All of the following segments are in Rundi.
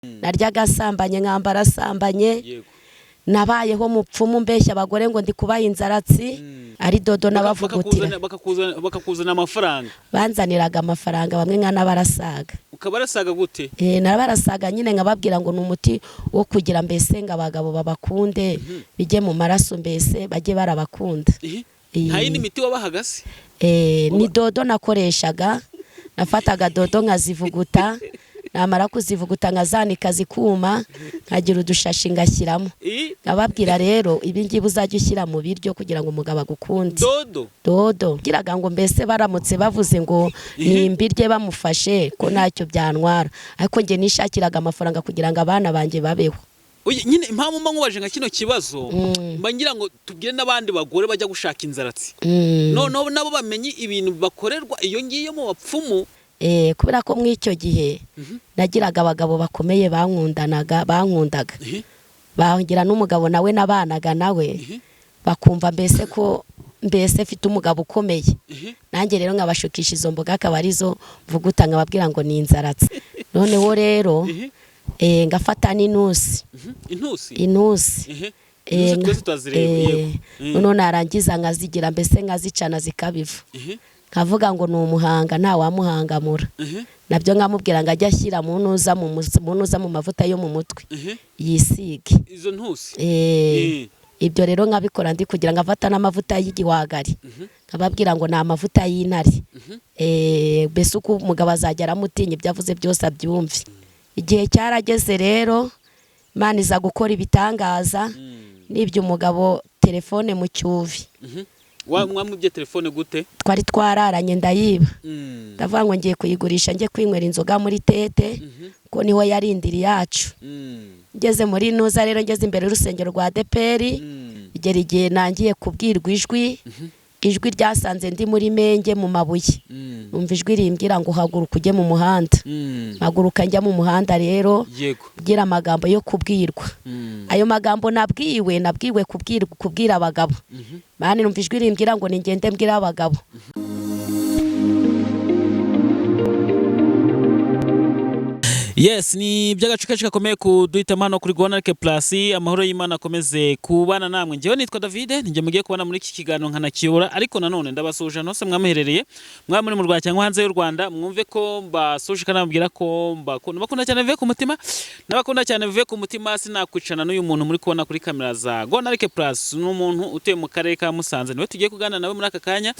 Naryaga asambanye, nkambara asambanye. Nabayeho mupfumu, mbeshya abagore ngo ndi kubaha inzaratsi, ari dodo n'abavugutira. Bakakuzana amafaranga. Banzaniraga amafaranga bamwe nkanabarasaga. Ukabarasaga gute? Nabarasaga nyine, nkababwira ngo ni umuti wo kugira mbese ngo abagabo babakunde, bijye mu maraso, mbese bajye barabakunda. Nta yindi miti wabahaga se? Ni dodo nakoreshaga. Nafataga dodo nkazivuguta, namara kuzivuguta nkazanika zikuma, nkagira udushashi ngashyiramo. Nkababwira rero, ibi ngibi uzajya ushyira mu biryo kugira ngo umugabo agukunde. Dodo? Dodo. Ngiraga ngo mbese baramutse bavuze ngo nimbirye bamufashe ko ntacyo byantwara, ariko njye nishakiraga amafaranga kugira ngo abana banjye babeho. Nyine impamvu mba nkubaje nka kino kibazo, mba ngira ngo tubwire n'abandi bagore bajya gushaka inzaratsi, noneho nabo bamenye ibintu bakorerwa iyo ngiyo mu bapfumu. Kubera ko muri icyo gihe nagiraga abagabo bakomeye bankundanaga, bankundaga. Bangira n'umugabo nawe nabanaga nawe, bakumva mbese ko mbese mfite umugabo ukomeye. Nanjye rero nkabashukisha izo mboga, akaba arizo mvuguta, nkababwira ngo ni inzaratsi. Noneho rero ngafata n'intusi. Intusi? Intusi. Intusi twese turazireba. Yego. Noneho narangiza nkazigira mbese nkazicana zikaba ivu, nkavuga ngo ni umuhanga, ntawamuhangamura. Nabyo nkamubwira ngo ajye ashyira mu ntuza mu ntuza, mu mavuta yo mu mutwe, yisige. Izo ntusi? Ibyo rero nkabikora ndi kugira ngo afata n'amavuta y'igihwagari, nkababwira ngo ni amavuta y'intare. Mbese uko umugabo azajya aramutinya, ibyo avuze byose abyumve. Igihe cyarageze rero, Imana iza gukora ibitangaza, n'ibyo umugabo telefone mu cyuvi. Mwamwibye telefone gute? Twari twararanye, ndayiba. Ndavuga ngo ngiye kuyigurisha njye kwinywera inzoga muri tete, ko niho yarindiri yacu. Ngeze muri ntuza rero, ngeze imbere y'urusengero rwa ADEPR, igera igihe nangiye kubwirwa ijwi. Ijwi ryasanze ndi muri menge mu mabuye. Numva ijwi rimbwira ngo haguruka ujye mu muhanda. Mpaguruka njya mu muhanda rero, bwira amagambo yo kubwirwa. Ayo magambo nabwiwe, nabwiwe kubwira abagabo. Mani, numva ijwi rimbwira ngo ningende mbwira abagabo. Yes, ni iby'agace kenshi gakomeye kuduhitamo hano kuri Rwanda Plus. Amahoro y'Imana akomeze kubana namwe. Njyewe nitwa David, ninjye mugiye kubana muri iki kiganiro nkanakiyobora, ariko nanone ndabasuhuje ahantu hose mwamuherereye, mwaba muri mu Rwanda cyangwa hanze y'u Rwanda. Mwumve ko mbasuhuje kandi nababwira ko mbakunda, mbakunda cyane bivuye ku mutima, n'abakunda cyane bivuye ku mutima. Sinakwicana n'uyu muntu muri kubona kuri kamera za Rwanda Plus. Ni umuntu utuye mu karere ka Musanze, niwe tugiye kuganira nawe muri aka kanya.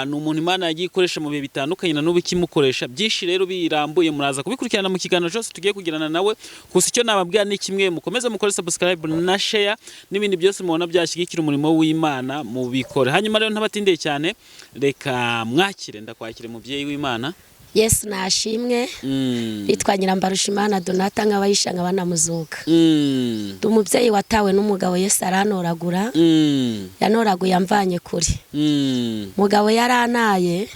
Ni umuntu Imana yagiye ikoresha mu bihe bitandukanye, na n'ubu ikimukoresha. Byinshi rero birambuye muraza kubikurikirana mu kiganiro cyose tugiye kugirana nawe. Gusa icyo nababwira ni kimwe: mukomeze mukore subscribe na share n'ibindi byose mubona byashyigikira umurimo w'Imana, mubikore. Hanyuma rero ntabatindiye cyane, reka mwakire. Ndakwakire, mubyeyi w'Imana. Yesu nashimwe. Bitwa Nyirambarushimana Donata, nk'abayisha nkaba namuzuka. Ndi umubyeyi watawe n'umugabo, Yesu arantoragura. Yanoraguye amvanye kure. Umugabo yarantaye.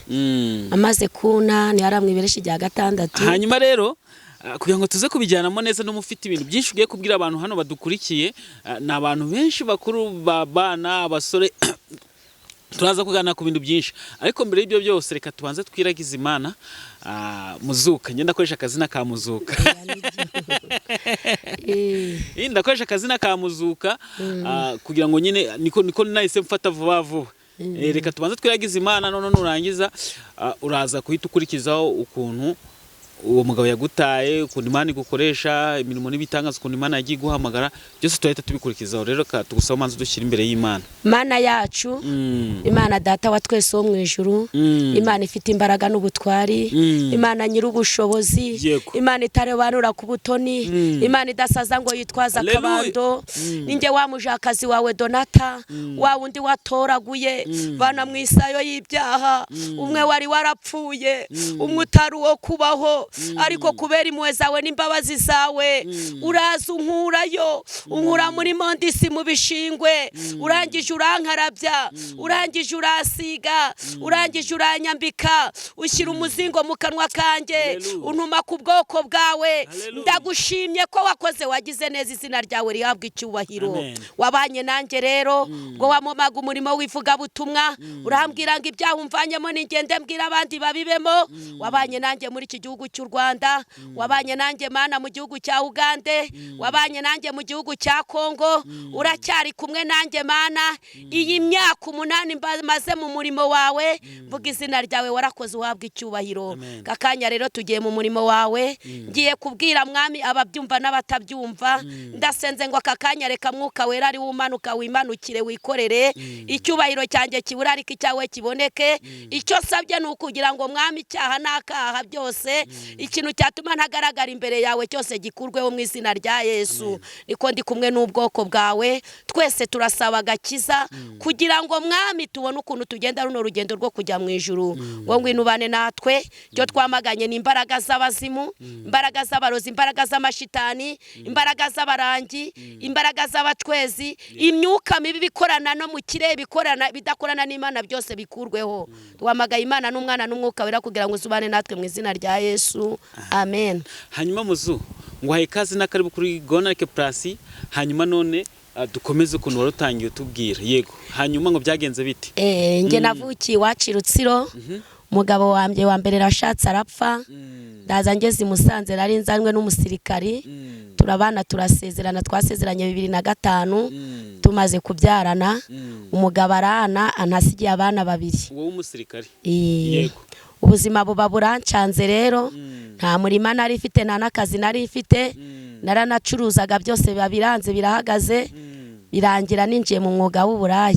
Amaze kunta ntiyaramwiberesha irya gatandatu. Hanyuma rero kugira ngo tuze kubijyanamo neza, n'umufite ibintu byinshi ugiye kubwira abantu hano badukurikiye, ni abantu benshi bakuru, babana, abasore, turaza kuganira ku bintu byinshi. Ariko mbere y'ibyo byose, reka tubanze twiragize Imana. Muzuka, ngenda ndakoresha akazina ka Muzuka. Ndakoresha akazina ka Muzuka kugira ngo nyine niko nahise mfata vuba vuba. Reka tubanze twiragize Imana, none nurangiza uraza guhita ukurikizaho ukuntu uwo mugabo yagutaye, ukuntu Imana igukoresha imirimo n'ibitangaza, ukuntu Imana yagiye iguhamagara, byose turahita tubikurikizaho. Rero reka tugusaba umanze dushyira imbere y'Imana. Mana yacu, Imana Data wa twese wo mu ijuru, Imana ifite imbaraga n'ubutwari, Imana nyir'ubushobozi, Imana itarobanura ku butoni, Imana idasaza ngo yitwaze Hallelujah. akabando, ninjye wa mujakazi wawe Donata, wa wundi watoraguye vana mu isayo y'ibyaha, umwe wari warapfuye, umwe utari uwo kubaho, ariko kubera impuhwe zawe n'imbabazi zawe uraza unkurayo, unkura muri mondisi mu bishingwe, urangije urankarabya, urangije urasiga, urangije uranyambika, ushyira umuzingo mu kanwa kanjye, Hallelujah. untuma ku bwoko bwawe. Hallelujah. Ndagushimye ko wakoze, wagize neza, izina ryawe rihabwa icyubahiro. Amen. Wabanye nanjye rero ubwo wamumaga umurimo w'ivugabutumwa, urambwira ngo ibyaha umvanyemo ningende mbwira abandi babibemo. Wabanye nanjye muri iki gihugu cy'u cy'u Rwanda, wabanye nanjye Mana mu gihugu cya Ugande, wabanye nanjye mu gihugu cya Kongo, uracyari kumwe nanjye Mana. Iyi myaka 8 maze mu murimo wawe, mvuga izina ryawe, warakoze, uhabwa icyubahiro. Amen. Kakanya rero tugiye mu murimo wawe, ngiye kubwira Mwami ababyumva n'abatabyumva. Ndasenze ngo aka kanya reka Mwuka Wera ari umanuka wimanukire, wikorere, icyubahiro cyanjye kibura ariko icyawe kiboneke. Icyo nsabye ni ukugira ngo Mwami icyaha n'akaha byose, ikintu cyatuma ntagaragara imbere yawe cyose gikurweho mu izina rya Yesu. Niko ndi kumwe n'ubwoko bwawe twese, turasaba agakiza kugira ngo Mwami tubone ukuntu tugenda runo rugendo rwo kujya mu ijuru. Ngo ngwino ubane natwe. Icyo twamaganye ni imbaraga z'abazimu, imbaraga z'abarozi, imbaraga z'amashitani, imbaraga z'abarangi, imbaraga z'abacwezi, imyuka mibi bikorana no mu kirere, bikorana bidakorana n'Imana, byose bikurweho. Twamagaye Imana n'Umwana n'Umwuka Wera kugira ngo uzubane natwe mu izina rya Yesu, amen. Hanyuma Muzu, nguhaye ikaze n'akaribu kuri Gonarike Plus. Hanyuma none dukomeze ukuntu wari utangiye utubwira. Yego, hanyuma ngo byagenze bite? Njye navukiye iwacu i Rutsiro. Umugabo wanjye wa mbere nashatse arapfa, ndaza ngeze i Musanze, nari nzanywe n'umusirikari, turabana, turasezerana. Twasezeranye 2005, tumaze kubyarana umugabo arana anasigiye abana babiri. Wowe umusirikari? Yego. Ubuzima buba burancanze rero. Nta murima nari mfite, nta n'akazi nari mfite, naranacuruzaga, byose biba biranze, birahagaze. Birangira ninjiye mu mwuga w'uburaya.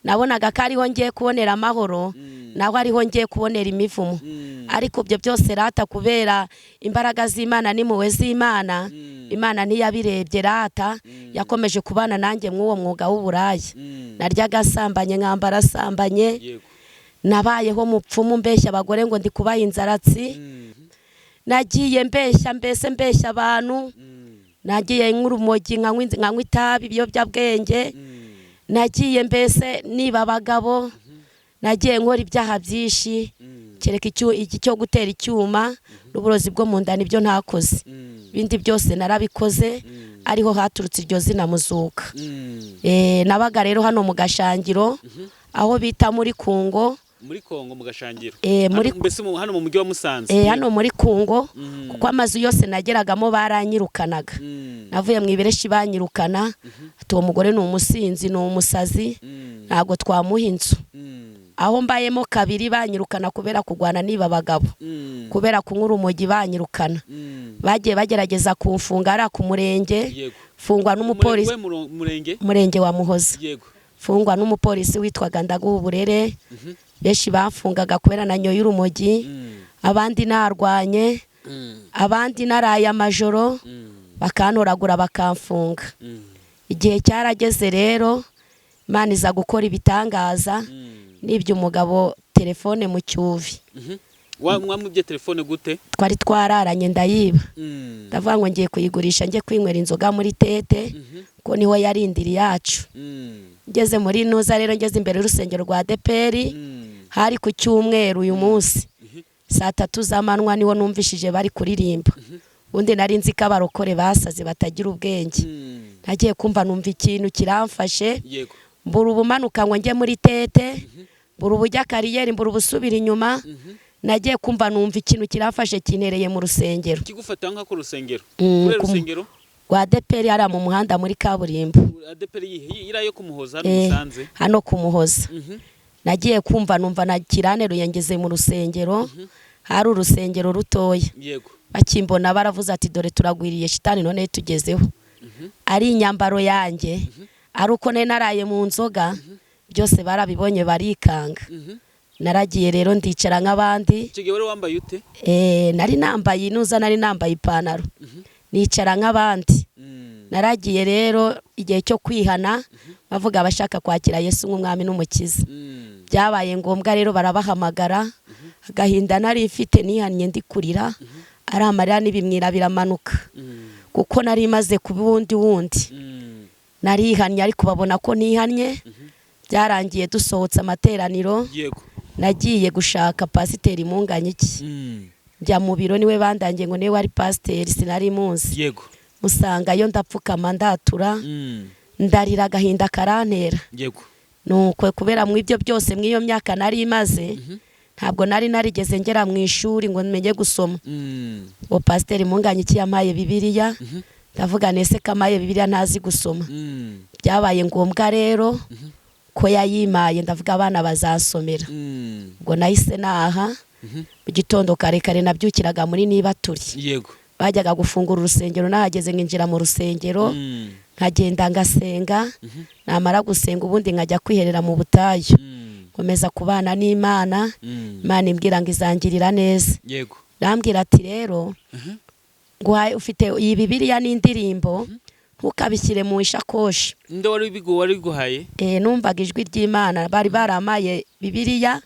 Nabonaga ko ariho ngiye kubonera amahoro, naho ariho ngiye kubonera imivumo. Ariko ibyo byose rata, kubera imbaraga z'Imana n'impuhwe z'Imana, Imana ntiyabirebye rata, yakomeje kubana nanjye mw'uwo mwuga w'uburaya. Naryaga asambanye, nkambara asambanye. Nabayeho mupfumu, mbeshya abagore ngo ndi kubaha inzaratsi. Nagiye mbeshya, mbese mbeshya abantu. Nagiye nk'urumogi, nkanywa itabi, ibiyobyabwenge. Nagiye mbese niba abagabo, nagiye nkora ibyaha byinshi, kereka iki cyo gutera icyuma n'uburozi bwo mu nda nibyo ntakoze. Ibindi byose narabikoze, ariho haturutse iryo zina Muzuka. Nabaga rero hano mu Gashangiro, aho bita muri Kungo. Muri Kongo mu Gashangiro? Muri Mbese hano mu mujyi wa Musanze? Hano muri Kungo, kuko amazu yose nageragamo baranyirukanaga. Navuye mu ibereshi banyirukana, ati uwo mugore ni umusinzi, ni umusazi, ntabwo twamuha inzu. Aho mbayemo kabiri banyirukana kubera kurwana niba abagabo, kubera kunywa urumogi banyirukana. Bagiye bagerageza kumfunga ari ku murenge. Fungwa n'umupolisi. Murenge? Murenge wa Muhoza. Fungwa n'umupolisi witwaga Ndaguha Uburere. Benshi bafungaga kubera nanyoye urumogi, abandi narwanye, abandi naraye amajoro, bakantoragura bakamfunga. Igihe cyarageze rero Imana iza gukora ibitangaza. Nibye umugabo telefone mu Cyuvi. Mwamubye telefone gute? Twari twararanye, ndayiba. Ndavuga ngo ngiye kuyigurisha njye kwinywera inzoga muri tete, ko niho yarindiri yacu. Ngeze muri Ntuza rero, ngeze imbere y'urusengero rwa Deperi, hari ku cyumweru uyu munsi saa 3 z'amanywa, niho numvishije bari kuririmba. Ubundi nari nzi ko abarokore basaze batagira ubwenge. Nagiye kumva numva ikintu kiramfashe. Mbura ubumanuka ngo njye muri tete, mbura ubujya kariyeri, mbura ubusubira inyuma. Nagiye kumva numva ikintu kiramfashe, kintereye mu rusengero. Kigufata nka ku rusengero? Kuri rusengero? Rwa Deperi, hariya mu muhanda muri kaburimbo. Adeperi yihe? Iriya yo kumuhoza hano Musanze? Hano kumuhoza. Nagiye kumva numva na kiranteruye, ngeze mu rusengero. Hari urusengero rutoya. Bakimbona baravuze ati dore turagwiriye shitani none tugezeho. Ari inyambaro yanjye, ari uko nari naraye mu nzoga, byose barabibonye barikanga. Naragiye rero ndicara nk'abandi. Icyo gihe wari wambaye ute? Nari nambaye inuza, nari nambaye ipantaro, nicara nk'abandi. Naragiye rero igihe cyo kwihana, bavuga abashaka kwakira Yesu nk'umwami n'umukiza. Byabaye ngombwa rero barabahamagara. Agahinda nari mfite, nihannye ndi kurira, ari amarira n'ibimwira biramanuka, kuko nari maze kuba uwundi wundi. Narihannye ariko babona ko nihannye. Byarangiye dusohotse amateraniro. Nagiye gushaka pasiteri Munganye iki, njya mu biro, niwe bandangiye ngo niwe wari pasiteri, sinari muzi. Musangayo, ndapfukama, ndatura, ndarira, agahinda karantera. Nuko kubera mu ibyo byose, mw'iyo myaka nari imaze Ntabwo nari narigeze ngera mu ishuri ngo menye gusoma. Uwo pasiteri Munganyiki yampaye Bibiliya, ndavuga nese ko amaye Bibiliya ntazi gusoma. Byabaye ngombwa rero ko yayimaye, ndavuga abana bazasomera. Ubwo nahise naha mu gitondo kare kare, nabyukiraga muri niba turi bajyaga gufungura urusengero, nahageze nkinjira mu rusengero, nkagenda ngasenga, namara gusenga ubundi nkajya kwiherera mu butayu, nkomeza kubana n'Imana. Imana imbwira ngo izangirira neza. Rambwira ati rero nguhaye, ufite iyi Bibiliya n'indirimbo, ntukabishyire mu ishakoshi. Nde wari wabiguhaye? Numvaga ijwi ry'Imana. Bari baramaye Bibiliya,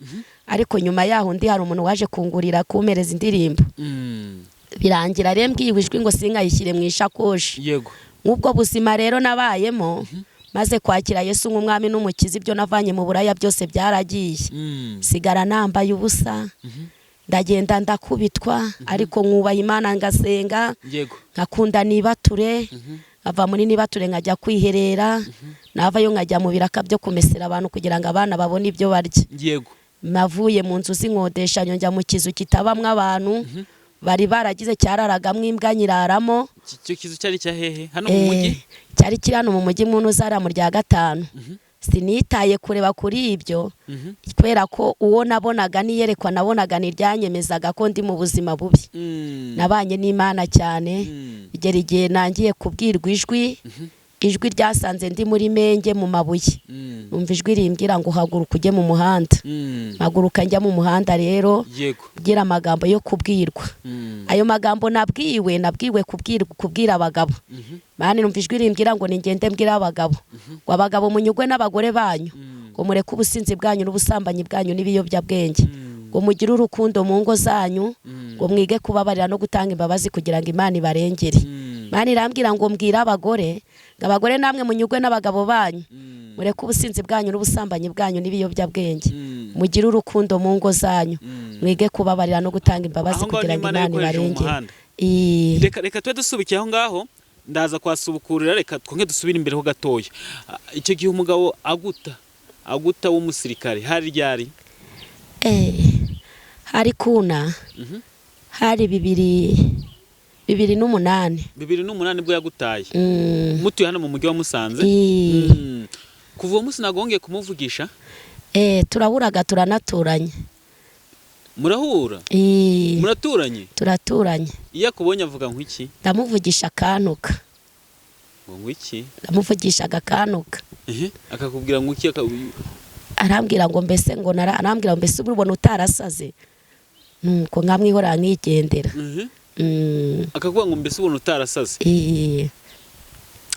ariko nyuma yaho undi hari umuntu waje kungurira, kumpereza indirimbo. Birangira rero mbwiwe ijwi ngo sinkayishyire mu ishakoshi. Nk'ubwo buzima rero nabayemo maze kwakira Yesu nk'umwami n'umukiza, ibyo navanye mu buraya byose byaragiye. Sigara nambaye ubusa, ndagenda ndakubitwa, ariko nkubaha Imana, ngasenga, nkakunda nibature. Nkava muri nibature nkajya kwiherera, navayo nkajya mu biraka byo kumesera abantu kugira ngo abana babone ibyo barya. Navuye mu nzu z'inkodeshanyo njya mu kizu kitabamwo abantu, bari baragize cyararagamo imbwa, nyiraramo. Icyo kizu cyari cya hehe, hano mu mujyi? Cyari kiri hano mu mujyi, mu ntuzara mu rya gatanu. Sinitaye kureba kuri ibyo, kubera ko uwo nabonaga niyerekwa nabonaga ntiryanyemezaga ko ndi mu buzima bubi. Nabanye n'Imana cyane, bigera igihe nangiye kubwirwa ijwi. Ijwi ryasanze ndi muri menge mu mabuye. Numva ijwi rimbwira ngo haguruka ujye mu muhanda. Mpaguruka njya mu muhanda rero, bwira amagambo yo kubwirwa. Ayo magambo nabwiwe, nabwiwe kubwira abagabo. Mani numva ijwi rimbwira ngo ningende mbwira abagabo, ngo abagabo munyugwe n'abagore banyu, ngo mureke ubusinzi bwanyu n'ubusambanyi bwanyu n'ibiyobyabwenge, ngo mugire urukundo mu ngo zanyu, ngo mwige kubabarira no gutanga imbabazi kugira ngo Imana ibarengere. Mani irambwira ngo mbwire abagore, ngo abagore namwe munyugwe n'abagabo banyu, mureke ubusinzi bwanyu n'ubusambanyi bwanyu n'ibiyobyabwenge, mugire urukundo mu ngo zanyu, mwige kubabarira no gutanga imbabazi Aho ngaho kugira ngo n'Imana Imana yakoresheje mu ibarengere. muhanda. Reka tube dusubikiye aho ngaho, ndaza kwasubukurira. Reka twonge dusubire imbere ho gatoya. Icyo gihe umugabo aguta w'umusirikare hari ryari? Hari kuna hari 2008. 2008 bwo yagutaye, mutuye hano mu mujyi wa Musanze? Kuva uwo munsi ntabwo wongeye kumuvugisha? Turahuraga, turanaturanye. Murahura? Muraturanye? Turaturanye. Iyo akubonye avuga nk'iki? Ndamuvugisha akantuka. Ngo ngwiki? Ndamuvugisha akantuka. Akakubwira ngo iki? Arambwira ngo mbese ngo arambwira ngo mbese ubona utarasaze, nuko nkamwihorera nkigendera. Akakuvuga ngo mbese ubona utarasaze?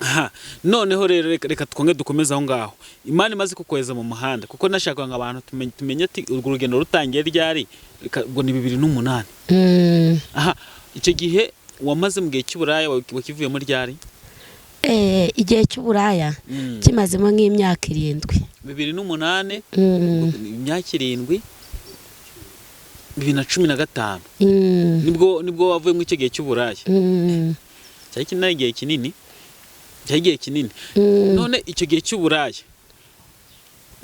Aha noneho rero reka twonge dukomeze aho ngaho Imana imaze kukoheza mu muhanda, kuko nashakaga ngo abantu tumenye ati urwo rugendo rutangiye ryari. Reka, ubwo ni 2008. Aha icyo gihe wamaze mu gihe cy'uburaya wakivuyemo ryari? Igihe cy'uburaya kimazemo nk'imyaka 7. 2008, imyaka 7, 2015. Nibwo wavuye muri icyo gihe cy'uburaya? Cyari kinini, igihe kinini, cyari igihe kinini. None icyo gihe cy'uburaya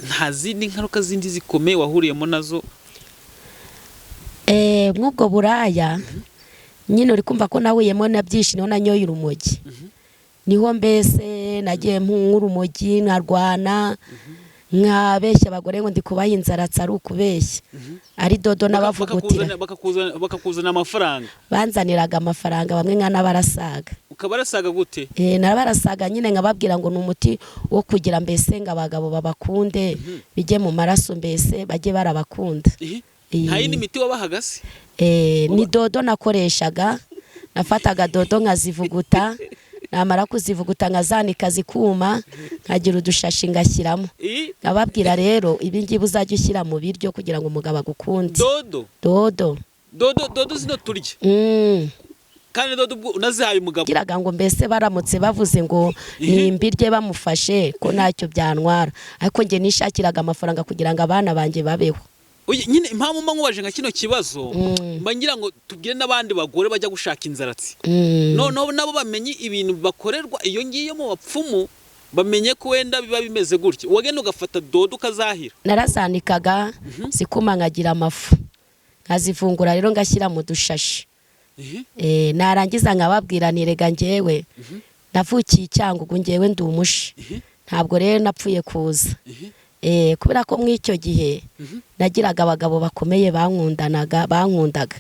nta zindi ngaruka zindi zikomeye wahuriyemo nazo? Mw'ubwo buraya nyine uri kumva ko nahuyemo na byinshi. Niho nanyoye urumogi, niho mbese nagiye nk'urumogi, nkarwana, nkabeshya abagore ngo ndi kubaha inzaratsi, ari ukubeshya, ari dodo n'abavugutira. Bakakuzana amafaranga? Banzaniraga amafaranga bamwe nkanabarasaga. Ukabarasaga gute? Nabarasaga nyine nkababwira ngo ni umuti wo kugira mbese ngo abagabo babakunde, bijye mu maraso, mbese bajye barabakunda. Nta yindi miti wabahaga se? Ni dodo nakoreshaga. Nafataga dodo nkazivuguta, namara kuzivuguta nkazanika zikuma, nkagira udushashi ngashyiramo. Nkababwira rero ibi ngibi uzajya ushyira mu biryo kugira ngo umugabo agukunde. Dodo? Dodo. Dodo, dodo zino turya? Kandi dodo ubwo unazihaye umugabo? Giraga ngo mbese baramutse bavuze ngo nimbirye bamufashe ko ntacyo byantwara, ariko njye nishakiraga amafaranga kugira ngo abana banjye babeho. Nyine impamvu mba nkubaje nka kino kibazo, mba ngira ngo tubwire n'abandi bagore bajya gushaka inzaratsi, noneho nabo bamenye ibintu bakorerwa iyo ngiyo mu bapfumu. Bamenye ko wenda biba bimeze gutya, wagenda ugafata dodo ukazahira. Narazanikaga zikuma, nkagira amafu, nkazivungura rero ngashyira mu dushashi. Narangiza nkababwira nti: "Rega njyewe navukiye i Cyangugu, njyewe ndi Umushi, ntabwo rero napfuye kuza." Kubera ko muri icyo gihe nagiraga abagabo bakomeye bankundanaga, bankundaga,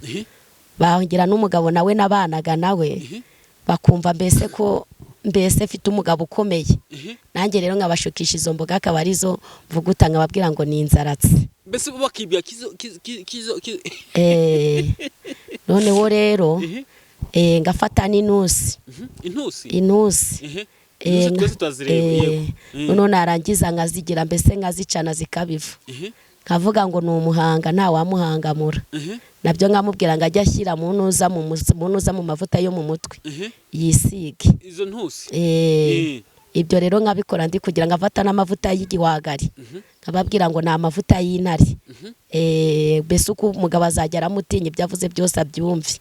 bangira n'umugabo nawe nabanaga nawe, bakumva mbese ko mbese mfite umugabo ukomeye. Nanjye rero nkabashukisha izo mboga, akaba arizo mvuguta, nkababwira ngo ni inzaratsi. Mbese bo bakibwira kizo kizo kizo Noneho rero ngafata n'intusi. Intusi? Intusi. Intusi twese turazireba. Yego. Noneho narangiza nkazigira mbese nkazicana zikaba ivu, nkavuga ngo ni umuhanga, nta wamuhangamura. Nabyo nkamubwira ngo ajye ashyira mu ntuza mu ntuza, mu mavuta yo mu mutwe, yisige. Izo ntusi? Ibyo rero nkabikora ndi kugira ngo afata n'amavuta y'igihwagari, nkababwira ngo ni amavuta y'intare. Mbese uko umugabo azajya aramutinya, ibyo avuze byose abyumve.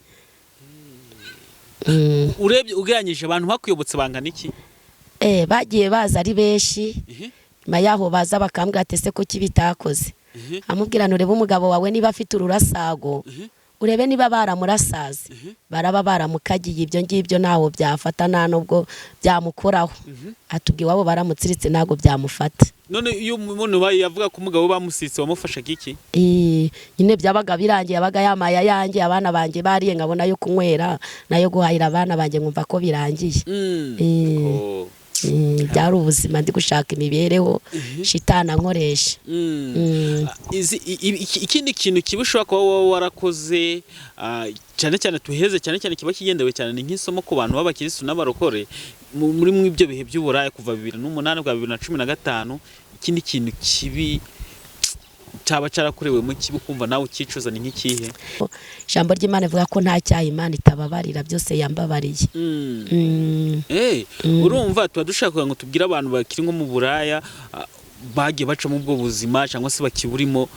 Urebye ugereranyije, abantu bakuyobotse bangana iki? Bagiye baza ari benshi. Nyuma yaho baza bakambwira ati: "Ese kuki bitakoze?" Amubwira: "Nurebe umugabo wawe niba afite ururasago, urebe niba baramurasaze, baraba baramukagiye, ibyo ngibyo ntaho byafata, nta nubwo byamukoraho." Atubwiye iwabo baramutsiritse, ntabwo byamufata. None iyo umuntu yavuga ko umugabo we bamusitse, wamufashaga iki? Nyine byabaga birangiye, yabaga yamaye ayanjye, abana banjye bariye, nkabona ayo kunywera nayo guhahira abana banjye, nkumva ko birangiye. Oh. Byari ubuzima ndi gushaka imibereho, shitana nkoresha. Ikindi kintu kiba ushobora kuba wowe warakoze, cyane cyane tuheze, cyane cyane kiba kigendewe cyane, ni nk'isomo ku bantu b'abakirisitu n'abarokore muri mu ibyo bihe by'uburaya kuva 2008 bwa 2015, ikindi kintu kibi cyaba cyarakorewemo kibi ukumva nawe ukicuza ni nk'ikihe? Ijambo ry'Imana rivuga ko nta cyaha Imana itababarira, byose yambabariye. Urumva tuba dushaka kugira ngo tubwire abantu bakiri nko mu buraya, bagiye bacamo ubwo buzima cyangwa se bakiburimo,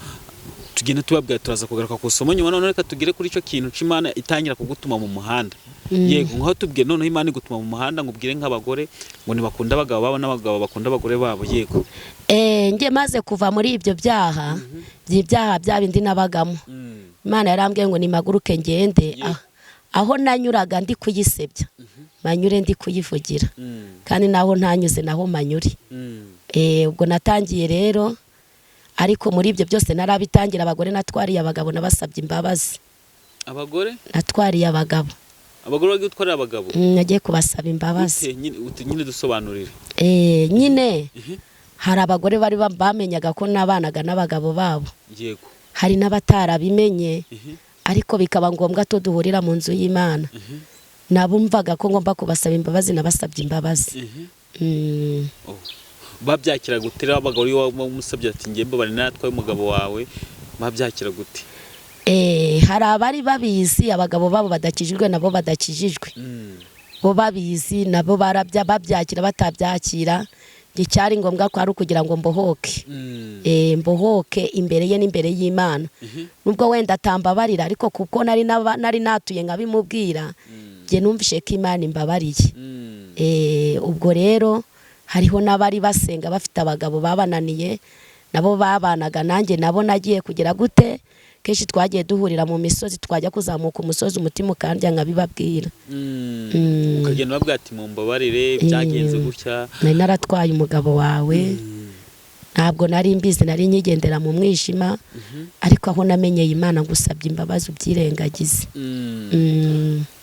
tugenda tubabwira. Turaza kugaruka ku isomo nyuma. Noneho reka tugere kuri icyo kintu c'Imana itangira kugutuma mu muhanda. Yego, nkaho tubwiye noneho Imana igutuma mu muhanda ngo ubwire nk'abagore ngo ntibakunda abagabo babo n'abagabo bakunda abagore babo. Yego. Njye maze kuva muri ibyo byaha, by'ibyaha bya bindi nabagamo, Imana yarambwiye ngo nimpaguruke ngende aho nanyuraga ndi kuyisebya, manyure ndi kuyivugira, kandi naho ntanyuze naho manyure. Ubwo natangiye rero, ariko muri ibyo byose narabitangira, abagore natwariye abagabo nabasabye imbabazi. Abagore? Natwariye abagabo. Abagore bagiye gutwarira abagabo? Nagiye kubasaba imbabazi. Gute nyine? Ute nyine? Dusobanurire. Nyine hari abagore bari bamenyaga ko nabanaga n'abagabo babo, hari n'abatarabimenye, ariko bikaba ngombwa ko duhurira mu nzu y'Imana. Nabumvaga ko ngomba kubasaba imbabazi, nabasabye imbabazi. Oh. Babyakira gute rero abagabo iyo wamusabye ati: "Ngiye mbabare, natwaye umugabo wawe"? Babyakira gute? Hari abari babizi, abagabo babo badakijijwe, nabo badakijijwe, bo babizi, nabo barabya, babyakira batabyakira, njye cyari ngombwa ko ari ukugira ngo mbohoke. Mbohoke imbere ye n'imbere y'Imana, nubwo wenda atambabarira, ariko kuko nari natuye nkabimubwira, njye numvishe ko Imana imbabariye. Ubwo rero hariho n'abari basenga bafite abagabo babananiye, nabo babanaga nanjye, nabo nagiye kugira gute, kenshi twagiye duhurira mu misozi, twajya kuzamuka umusozi umutima ukandya, nkabibabwira. Ukagenda ubabwira ati: "Mumbabarire, byagenze gutya." Nari naratwaye umugabo wawe, ntabwo nari mbizi, nari nkigendera mu mwijima, ariko aho namenyeye Imana ngusabye imbabazi, ubyirengagize.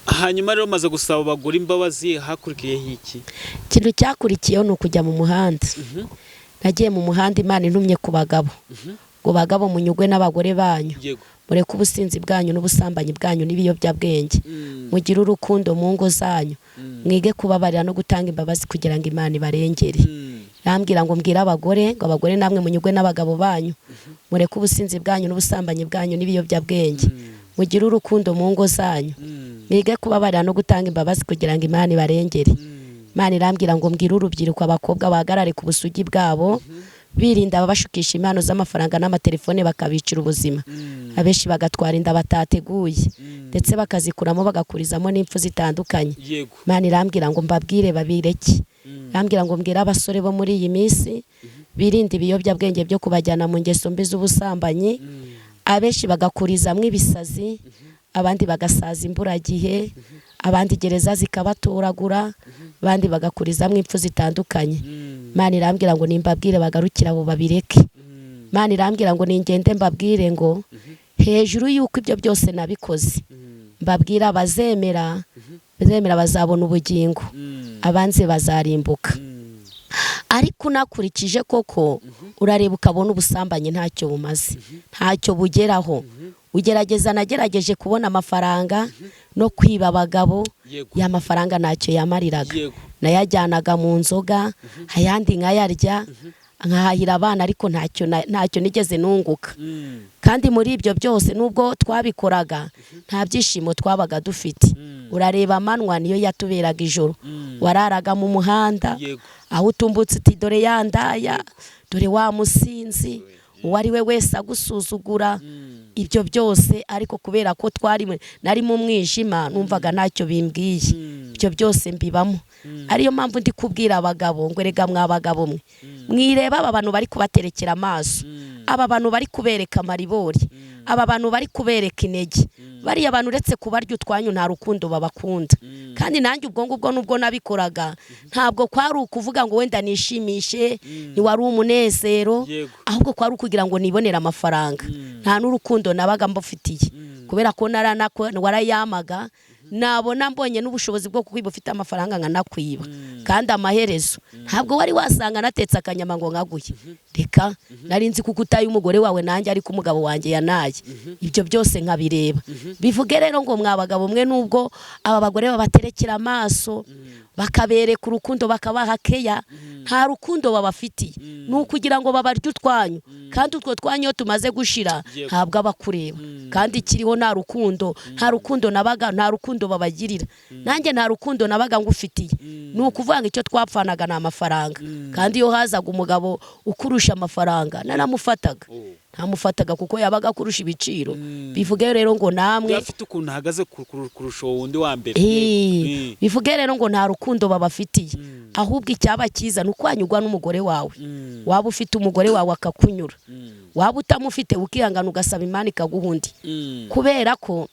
Hanyuma rero umaze gusaba abagore imbabazi, hakurikiyeho iki? Ikintu cyakurikiyeho ni ukujya mu muhanda. Nagiye mu muhanda Imana intumye ku bagabo ngo: "Bagabo, munyugwe n'abagore banyu, mureke ubusinzi bwanyu n'ubusambanyi bwanyu n'ibiyobyabwenge, mugire urukundo mu ngo zanyu, mwige kubabarira no gutanga imbabazi kugira ngo Imana ibarengere." Rambwira ngo mbwire abagore ngo: "Abagore namwe munyugwe n'abagabo banyu, mureke ubusinzi bwanyu n'ubusambanyi bwanyu n'ibiyobyabwenge, mugire urukundo mu ngo zanyu, mwige kubabarira no gutanga imbabazi kugira ngo Imana ibarengere." Imana irambwira ngo mbwire urubyiruko, abakobwa bahagarare ku busugi bwabo, birinda ababashukisha impano z'amafaranga n'amatelefone bakabicira ubuzima, abenshi bagatwara inda batateguye, ndetse bakazikuramo bagakurizamo n'impfu zitandukanye. Imana irambwira ngo mbabwire babireke. Irambwira ngo mbwire abasore bo muri iyi minsi birinde ibiyobyabwenge byo kubajyana mu ngeso mbi z'ubusambanyi, abenshi bagakurizamo ibisazi, abandi bagasaza imburagihe, abandi gereza zikabatoragura, abandi bagakurizamo impfu zitandukanye. Imana irambwira ngo nimbabwire bagarukire abo babireke. Imana irambwira ngo ningende mbabwire ngo hejuru y'uko ibyo byose nabikoze, mbabwira abazemera bazemera bazabona ubugingo, abanze bazarimbuka. Ariko unakurikije koko urareba ukabona ubusambanyi ntacyo bumaze, ntacyo bugeraho. Ugerageza, nagerageje kubona amafaranga no kwiba abagabo, ya mafaranga ntacyo yamariraga, nayajyanaga mu nzoga, ayandi nkayarya, nkahahira abana, ariko ntacyo nigeze nunguka. Kandi muri ibyo byose nubwo twabikoraga nta byishimo twabaga dufite. Urareba amanywa niyo yatuberaga ijoro, wararaga mu muhanda, aho utumbutse uti dore ya ndaya, dore wa musinzi, uwo ari we wese agusuzugura, ibyo byose. Ariko kubera ko twari nari mu mwijima, numvaga ntacyo bimbwiye, ibyo byose mbibamo. Ariyo mpamvu ndi kubwira abagabo ngo erega mwa bagabo mwe, mwireba aba bantu bari kubaterekera amaso, aba bantu bari kubereka amaribori, aba bantu bari kubereka intege, bariya bantu uretse kubarya utwanyu nta rukundo babakunda. Kandi nanjye ubwo ngubwo nubwo nabikoraga, ntabwo kwari ukuvuga ngo wenda nishimishe, ntiwari umunezero, ahubwo kwari ukugira ngo nibonere amafaranga. Nta n'urukundo nabaga mbafitiye, kubera ko warayamaga, nabona mbonye n'ubushobozi bwo kukwiba ufite amafaranga nkanakwiba. Kandi amaherezo ntabwo wari wasanga natetse akanyama ngo nkaguye, reka nari nzi kuko utaye umugore wawe nanjye, ariko umugabo wanjye yanaye, ibyo byose nkabireba. Bivuge rero ngo mwa bagabo mwe, nubwo aba bagore babaterekera amaso, bakabereka urukundo, bakabaha keya, nta rukundo babafitiye, ni ukugira ngo babarye utwanyu. Kandi utwo twanyu iyo tumaze gushira ntabwo aba akureba. Kandi ikiriho nta rukundo, nta rukundo nabaga, nta rukundo babagirira, nanjye nta rukundo nabaga ngufitiye. Ni ukuvuga ngo icyo twapfanaga ni amafaranga. Kandi iyo hazaga umugabo ukurusha amafaranga naramufataga, ntamufataga kuko yabaga akurusha ibiciro. Bivuge rero ngo namwe afite ukuntu ahagaze kurusha uwo wundi wa mbere. Bivuge rero ngo nta rukundo babafitiye, ahubwo icyaba cyiza ni ukwanyurwa n'umugore wawe. Waba ufite umugore wawe akakunyura, waba utamufite ukihangana ugasaba Imana ikaguha undi, kubera ko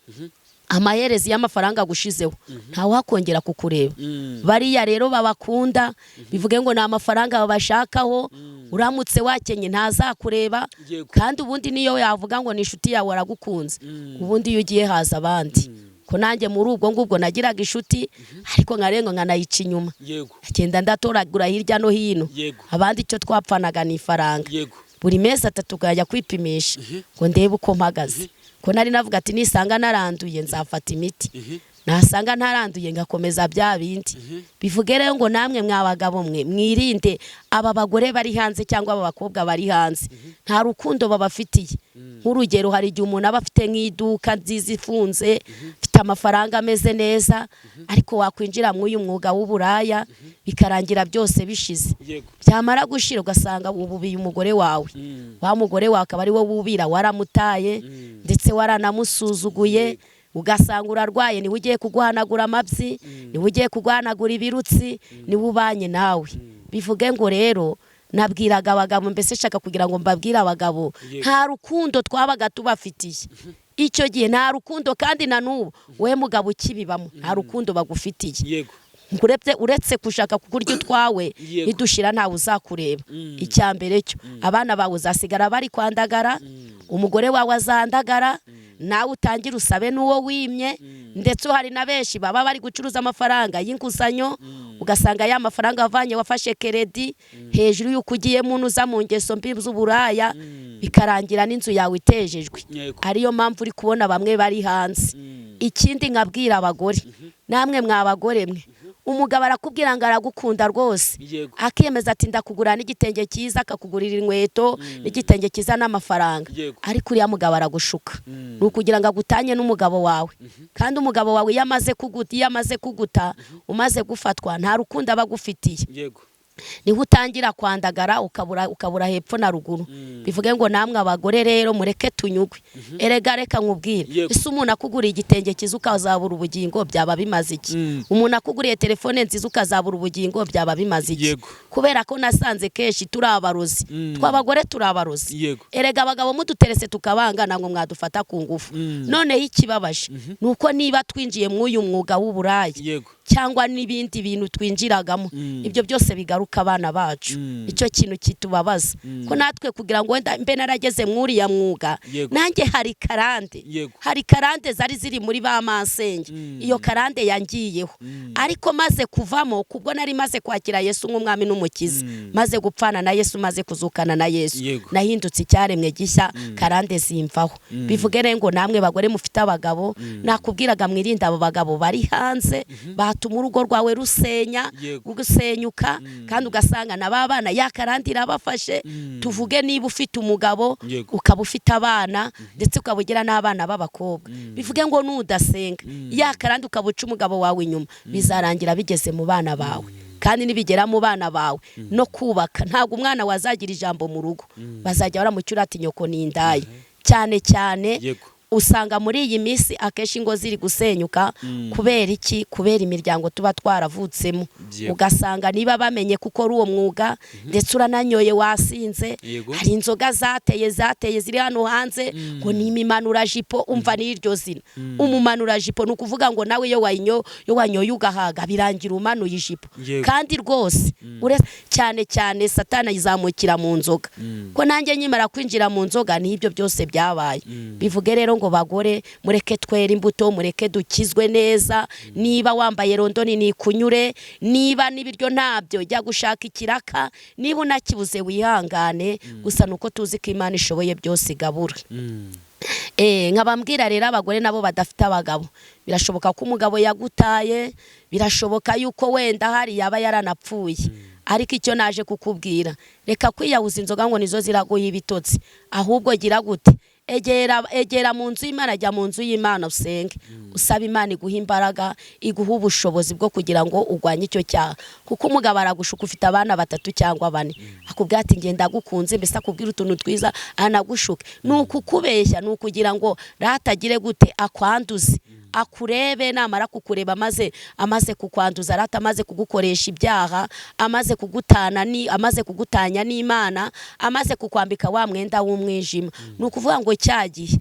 amaherezo y'amafaranga agushizeho ntawakongera kukureba. Bariya rero babakunda, bivuge ngo ni amafaranga babashakaho. Uramutse wakenye ntazakureba. Kandi ubundi niyo yavuga ngo ni inshuti yawe aragukunze, ubundi iyo ugiye haza abandi. Ko nanjye muri ubwo ngubwo nagiraga inshuti, ariko nkarenga nkanayica inyuma, agenda ndatoragura hirya no hino. Abandi icyo twapfanaga ni ifaranga. Buri mezi 3 ukajya kwipimisha ngo ndebe uko mpagaze, ko nari navuga ati nisanga naranduye nzafata imiti, nasanga ntaranduye ngakomeza bya bindi. Bivuge rero ngo namwe mwa bagabo mwe, mwirinde aba bagore bari hanze cyangwa aba bakobwa bari hanze, nta rukundo babafitiye. Nk'urugero, hari igihe umuntu aba afite nk'iduka nziza ifunze, afite amafaranga ameze neza, ariko wakwinjira muri uyu mwuga w'uburaya bikarangira byose bishize. Byamara gushira ugasanga ububiye umugore wawe, wa mugore wawe akaba ari wo wubira, waramutaye ndetse waranamusuzuguye. Ugasanga urarwaye, niwe ugiye kuguhanagura amabyi, niwe ugiye kuguhanagura ibirutsi, niwe ubanye nawe. Bivuge ngo rero nabwiraga abagabo, mbese nshaka kugira ngo mbabwire abagabo, nta rukundo twabaga tubafitiye icyo gihe, nta rukundo. Kandi na n'ubu we mugabo ukibibamo, nta rukundo bagufitiye, uretse gushaka kukurya utwawe. Nidushira ntawe uzakureba. Icya mbere cyo abana bawe uzasigara bari kwandagara, umugore wawe azandagara, nawe utangire usabe n'uwo wimye. Ndetse hari na benshi baba bari gucuruza amafaranga y'inguzanyo, ugasanga ya mafaranga wavanye wafashe crédit, hejuru y'uko ugiyemo uza mu ngeso mbi z'uburaya, bikarangira n'inzu yawe itejejwe. Ariyo mpamvu uri kubona bamwe bari hanze. Ikindi nkabwira abagore, namwe mwa bagore mwe, umugabo arakubwira ngo aragukunda rwose, akiyemeza ati ndakugura n'igitenge cyiza, akakugurira inkweto n'igitenge cyiza n'amafaranga, ariko uriya mugabo aragushuka, ni ukugira ngo agutanye n'umugabo wawe. Kandi umugabo wawe iyo amaze kuguta, iyo amaze kuguta umaze gufatwa, nta rukundo aba agufitiye. Niho utangira kwandagara, ukabura hepfo na ruguru. Bivuge ngo namwe abagore rero mureke tunyugwe. Erega reka nkubwire, ese umuntu akuguriye igitenge cyiza ukazabura ubugingo, byaba bimaze iki? Umuntu akuguriye telefone nziza ukazabura ubugingo, byaba bimaze iki? Kubera ko nasanze kenshi turi abarozi, tw'abagore turi abarozi. Erega abagabo muduterese tukabanga, ntabwo mwadufata ku ngufu. Noneho ikibabaje ni uko niba twinjiye mw'uyu mwuga w'uburaya cyangwa n'ibindi bintu twinjiragamo, ibyo byose bigaruka abana bacu. Icyo kintu kitubabaza ko natwe kugira ngo wenda mbe narageze mw'uriya mwuga, nanjye hari karande, hari karande zari ziri muri ba masenge. Iyo karande yangiyeho, ariko maze kuvamo, kubwo nari maze kwakira Yesu nk'umwami n'umukiza, maze gupfana na Yesu, maze kuzukana na Yesu, nahindutse icyaremwe gishya, karande zimvaho. Bivuge rero ngo namwe bagore mufite abagabo, nakubwiraga mwirinde abo bagabo bari hanze batuma urugo rwawe rusenya, gusenyuka, kandi ugasanga na ba bana ya karande irabafashe. Tuvuge niba ufite umugabo, ukaba ufite abana, ndetse ukaba ugira n'abana b'abakobwa, bivuge ngo nudasenga, ya karande ukaba uca umugabo wawe inyuma, bizarangira bigeze mu bana bawe. Kandi nibigera mu bana bawe, no kubaka ntabwo umwana wazagira ijambo mu rugo, bazajya baramucyura ati nyoko ni indaya cyane cyane. Usanga muri iyi minsi akenshi ingo ziri gusenyuka. Kubera iki? Kubera imiryango tuba twaravutsemo. Ugasanga niba bamenye kuko ari uwo mwuga, ndetse urananyoye wasinze, hari inzoga zateye ziri hano hanze ngo ni imimanurajipo. Umva n'iryo zina umumanurajipo, ni ukuvuga ngo nawe iyo wanyoye ugahaga, birangira umanuye ijipo. Kandi rwose cyane cyane Satana yizamukira mu nzoga, ko nanjye nkimara kwinjira mu nzoga n'ibyo byose byabaye. Bivuge rero ngo bagore, mureke twere imbuto, mureke dukizwe neza. Niba wambaye rondoni nikunyure, niba n'ibiryo ntabyo, jya gushaka ikiraka, niba unakibuze wihangane. Gusa nuko tuzi ko Imana ishoboye byose, igabura. Nkabambwira rero abagore nabo badafite abagabo, birashoboka ko umugabo yagutaye, birashoboka yuko wenda hari yaba yaranapfuye, ariko icyo naje kukubwira, reka kwiyahuza inzoga ngo nizo ziraguha ibitotsi. Ahubwo gira gute? Egera, egera mu nzu y'Imana, jya mu nzu y'Imana usenge, usaba Imana iguha imbaraga, iguha ubushobozi bwo kugira ngo urwanye icyo cyaha. Kuko umugabo aragushuka, ufite abana batatu cyangwa bane, akubwira ati ngenda agukunze, mbese akubwira utuntu twiza, anagushuke. Ni ukukubeshya, ni ukugira ngo ratagire gute, akwanduze, akurebe. Namara kukureba, amaze kukwanduza rata, amaze kugukoresha ibyaha, amaze kugutana ni amaze kugutanya n'Imana, amaze kukwambika wa mwenda w'umwijima, ni ukuvuga ngo cya gihe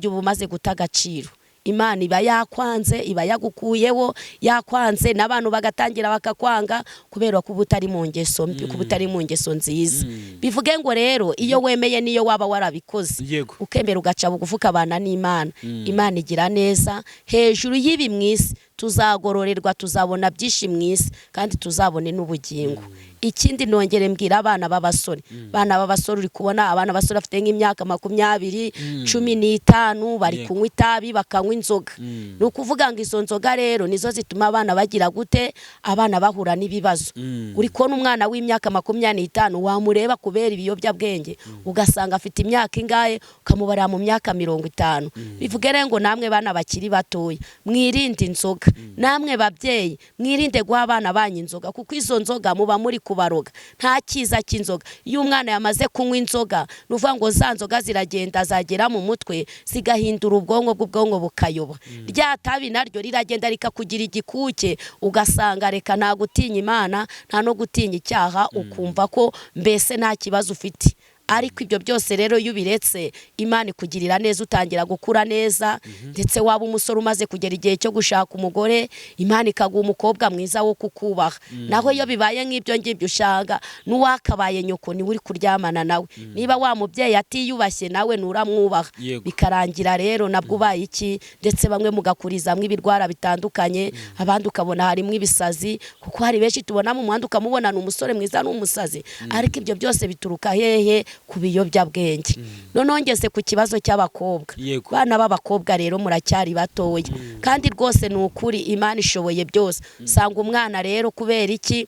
uba umaze guta agaciro. Imana iba yakwanze, iba yagukuyeho, yakwanze n'abantu bagatangira bakakwanga kubera ko uba utari mu ngeso mbi, kuba utari mu ngeso nziza. Bivuge ngo rero iyo wemeye, niyo waba warabikoze, ukemera ugaca bugufi ukabana n'Imana, Imana igira neza. Hejuru y'ibi mu isi tuzagororerwa, tuzabona byinshi mu isi, kandi tuzabone n'ubugingo. Ikindi nongere mbwira abana b'abasore, abana b'abasore, uri kubona abana b'abasore bafite nk'imyaka 20, 15, bari kunywa itabi, bakanywa inzoga. Ni ukuvuga ngo izo nzoga rero nizo zituma abana bagira gute? Abana bahura n'ibibazo. Uri kubona umwana w'imyaka 25, wamureba kubera ibiyobyabwenge ugasanga afite imyaka ingahe, ukamubarira mu myaka 50. Bivuge rero ngo namwe bana bakiri batoya mwirinde inzoga, namwe babyeyi mwirinde guha abana banyu inzoga, kuko izo nzoga muba muri kubaroga. Nta cyiza cy'inzoga. Iyo umwana yamaze kunywa inzoga, ni ukuvuga ngo za nzoga ziragenda zagera mu mutwe zigahindura ubwonko bw'ubwonko bukayoba. Rya tabi naryo riragenda rikakugira igikuke, ugasanga reka nta gutinya Imana, nta no gutinya icyaha, ukumva ko mbese nta kibazo ufite. Ariko ibyo byose rero iyo ubiretse, Imana ikugirira neza, utangira gukura neza, ndetse waba umusore umaze kugera igihe cyo gushaka umugore, Imana ikaguha umukobwa mwiza wo kukubaha. Naho iyo bibaye nk'ibyo ngibyo, ushanga n'uwakabaye nyoko niwe uri kuryamana nawe. Niba wa mubyeyi atiyubashye, nawe nturamwubaha, bikarangira rero nabwo ubaye iki, ndetse bamwe mugakurizamo ibirwara bitandukanye, abandi ukabona harimo ibisazi, kuko hari benshi tubona mu muhanda ukamubona ni umusore mwiza, ni umusazi. Ariko ibyo byose bituruka hehe? Ku biyobyabwenge. Noneho ngeze ku kibazo cy'abakobwa. Bana b'abakobwa rero muracyari batoya, kandi rwose ni ukuri Imana ishoboye byose. Usanga umwana rero kubera iki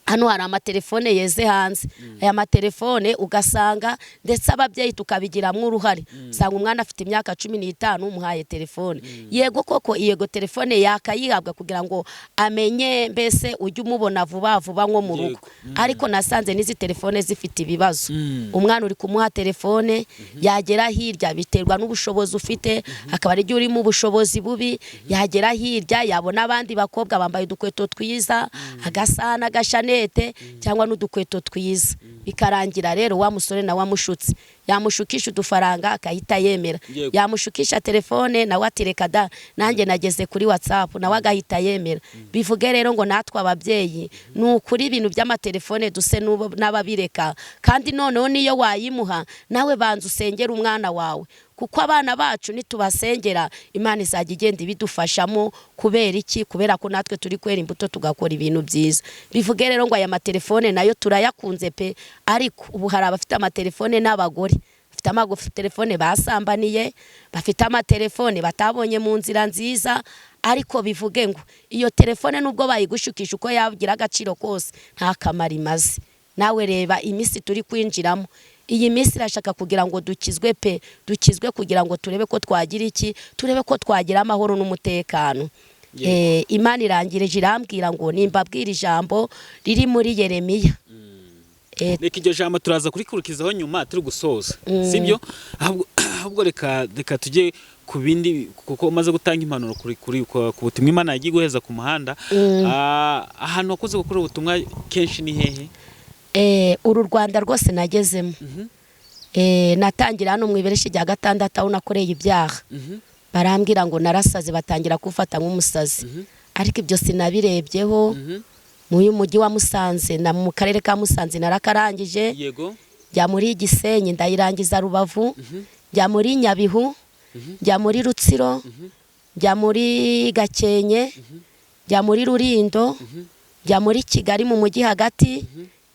Hano hari amatelefone yeze hanze. Aya matelefone ugasanga ndetse ababyeyi tukabigiramo uruhare. Usanga umwana afite imyaka 15 umuhaye telefone. Yego koko, yego, telefone yakayihabwa kugira ngo amenye, mbese ujye umubona vuba vuba nko mu rugo. Ariko nasanze n'izi telefone zifite ibibazo. Umwana uri kumuha telefone, yagera hirya, biterwa n'ubushobozi ufite, hakaba ari igihe urimo ubushobozi bubi, yagera hirya yabona abandi bakobwa bambaye udukweto twiza, agasaha n'agashanete cyangwa n'udukweto twiza, bikarangira rero wa musore nawe amushutse. Yamushukisha udufaranga akahita yemera. Yamushukisha telefone, nawe ati reka da, nanjye nageze kuri WhatsApp, nawe agahita yemera. Bivuge rero ngo natwe ababyeyi, ni ukuri, ibintu by'amatelefone duse n'ababireka. Kandi noneho niyo wayimuha, nawe banza usengere umwana wawe, kuko abana bacu nitubasengera, Imana izajya igenda ibidufashamo. Kubera iki? Kubera ko natwe turi kwera imbuto, tugakora ibintu byiza. Bivuge rero ngo aya matelefone nayo turayakunze pe, ariko ubu hari abafite amatelefone n'abagore bafite amatelefone basambaniye, bafite amatelefone batabonye mu nzira nziza. Ariko bivuge ngo iyo telefone, nubwo bayigushukisha, uko yagira agaciro kose, nta kamaro imaze. Nawe reba iminsi turi kwinjiramo. Iyi minsi irashaka kugira ngo dukizwe pe, dukizwe kugira ngo turebe ko twagira iki, turebe ko twagira amahoro n'umutekano. Imana irangirije irambwira ngo nimbabwira ijambo riri muri Yeremiya. Reka iryo jambo turaza kurikurikizaho nyuma turi gusoza, sibyo? Ahubwo reka tujye ku bindi, kuko umaze gutanga impanuro ku butumwa Imana yagiye guheza ku muhanda. Ahantu wakoze gukora ubutumwa kenshi ni hehe? Uru Rwanda rwose nagezemo. Natangira hano mu Ibereshi rya Gatandatu, aho nakoreye ibyaha. Barambwira ngo narasaze, batangira kumfata nk'umusazi, ariko ibyo sinabirebyeho. Mu mujyi wa Musanze na mu karere ka Musanze narakarangije. Njya muri Gisenyi, ndayirangiza. Rubavu, njya muri Nyabihu, njya muri Rutsiro, njya muri Gakenke, njya muri Rulindo, njya muri Kigali mu mujyi hagati,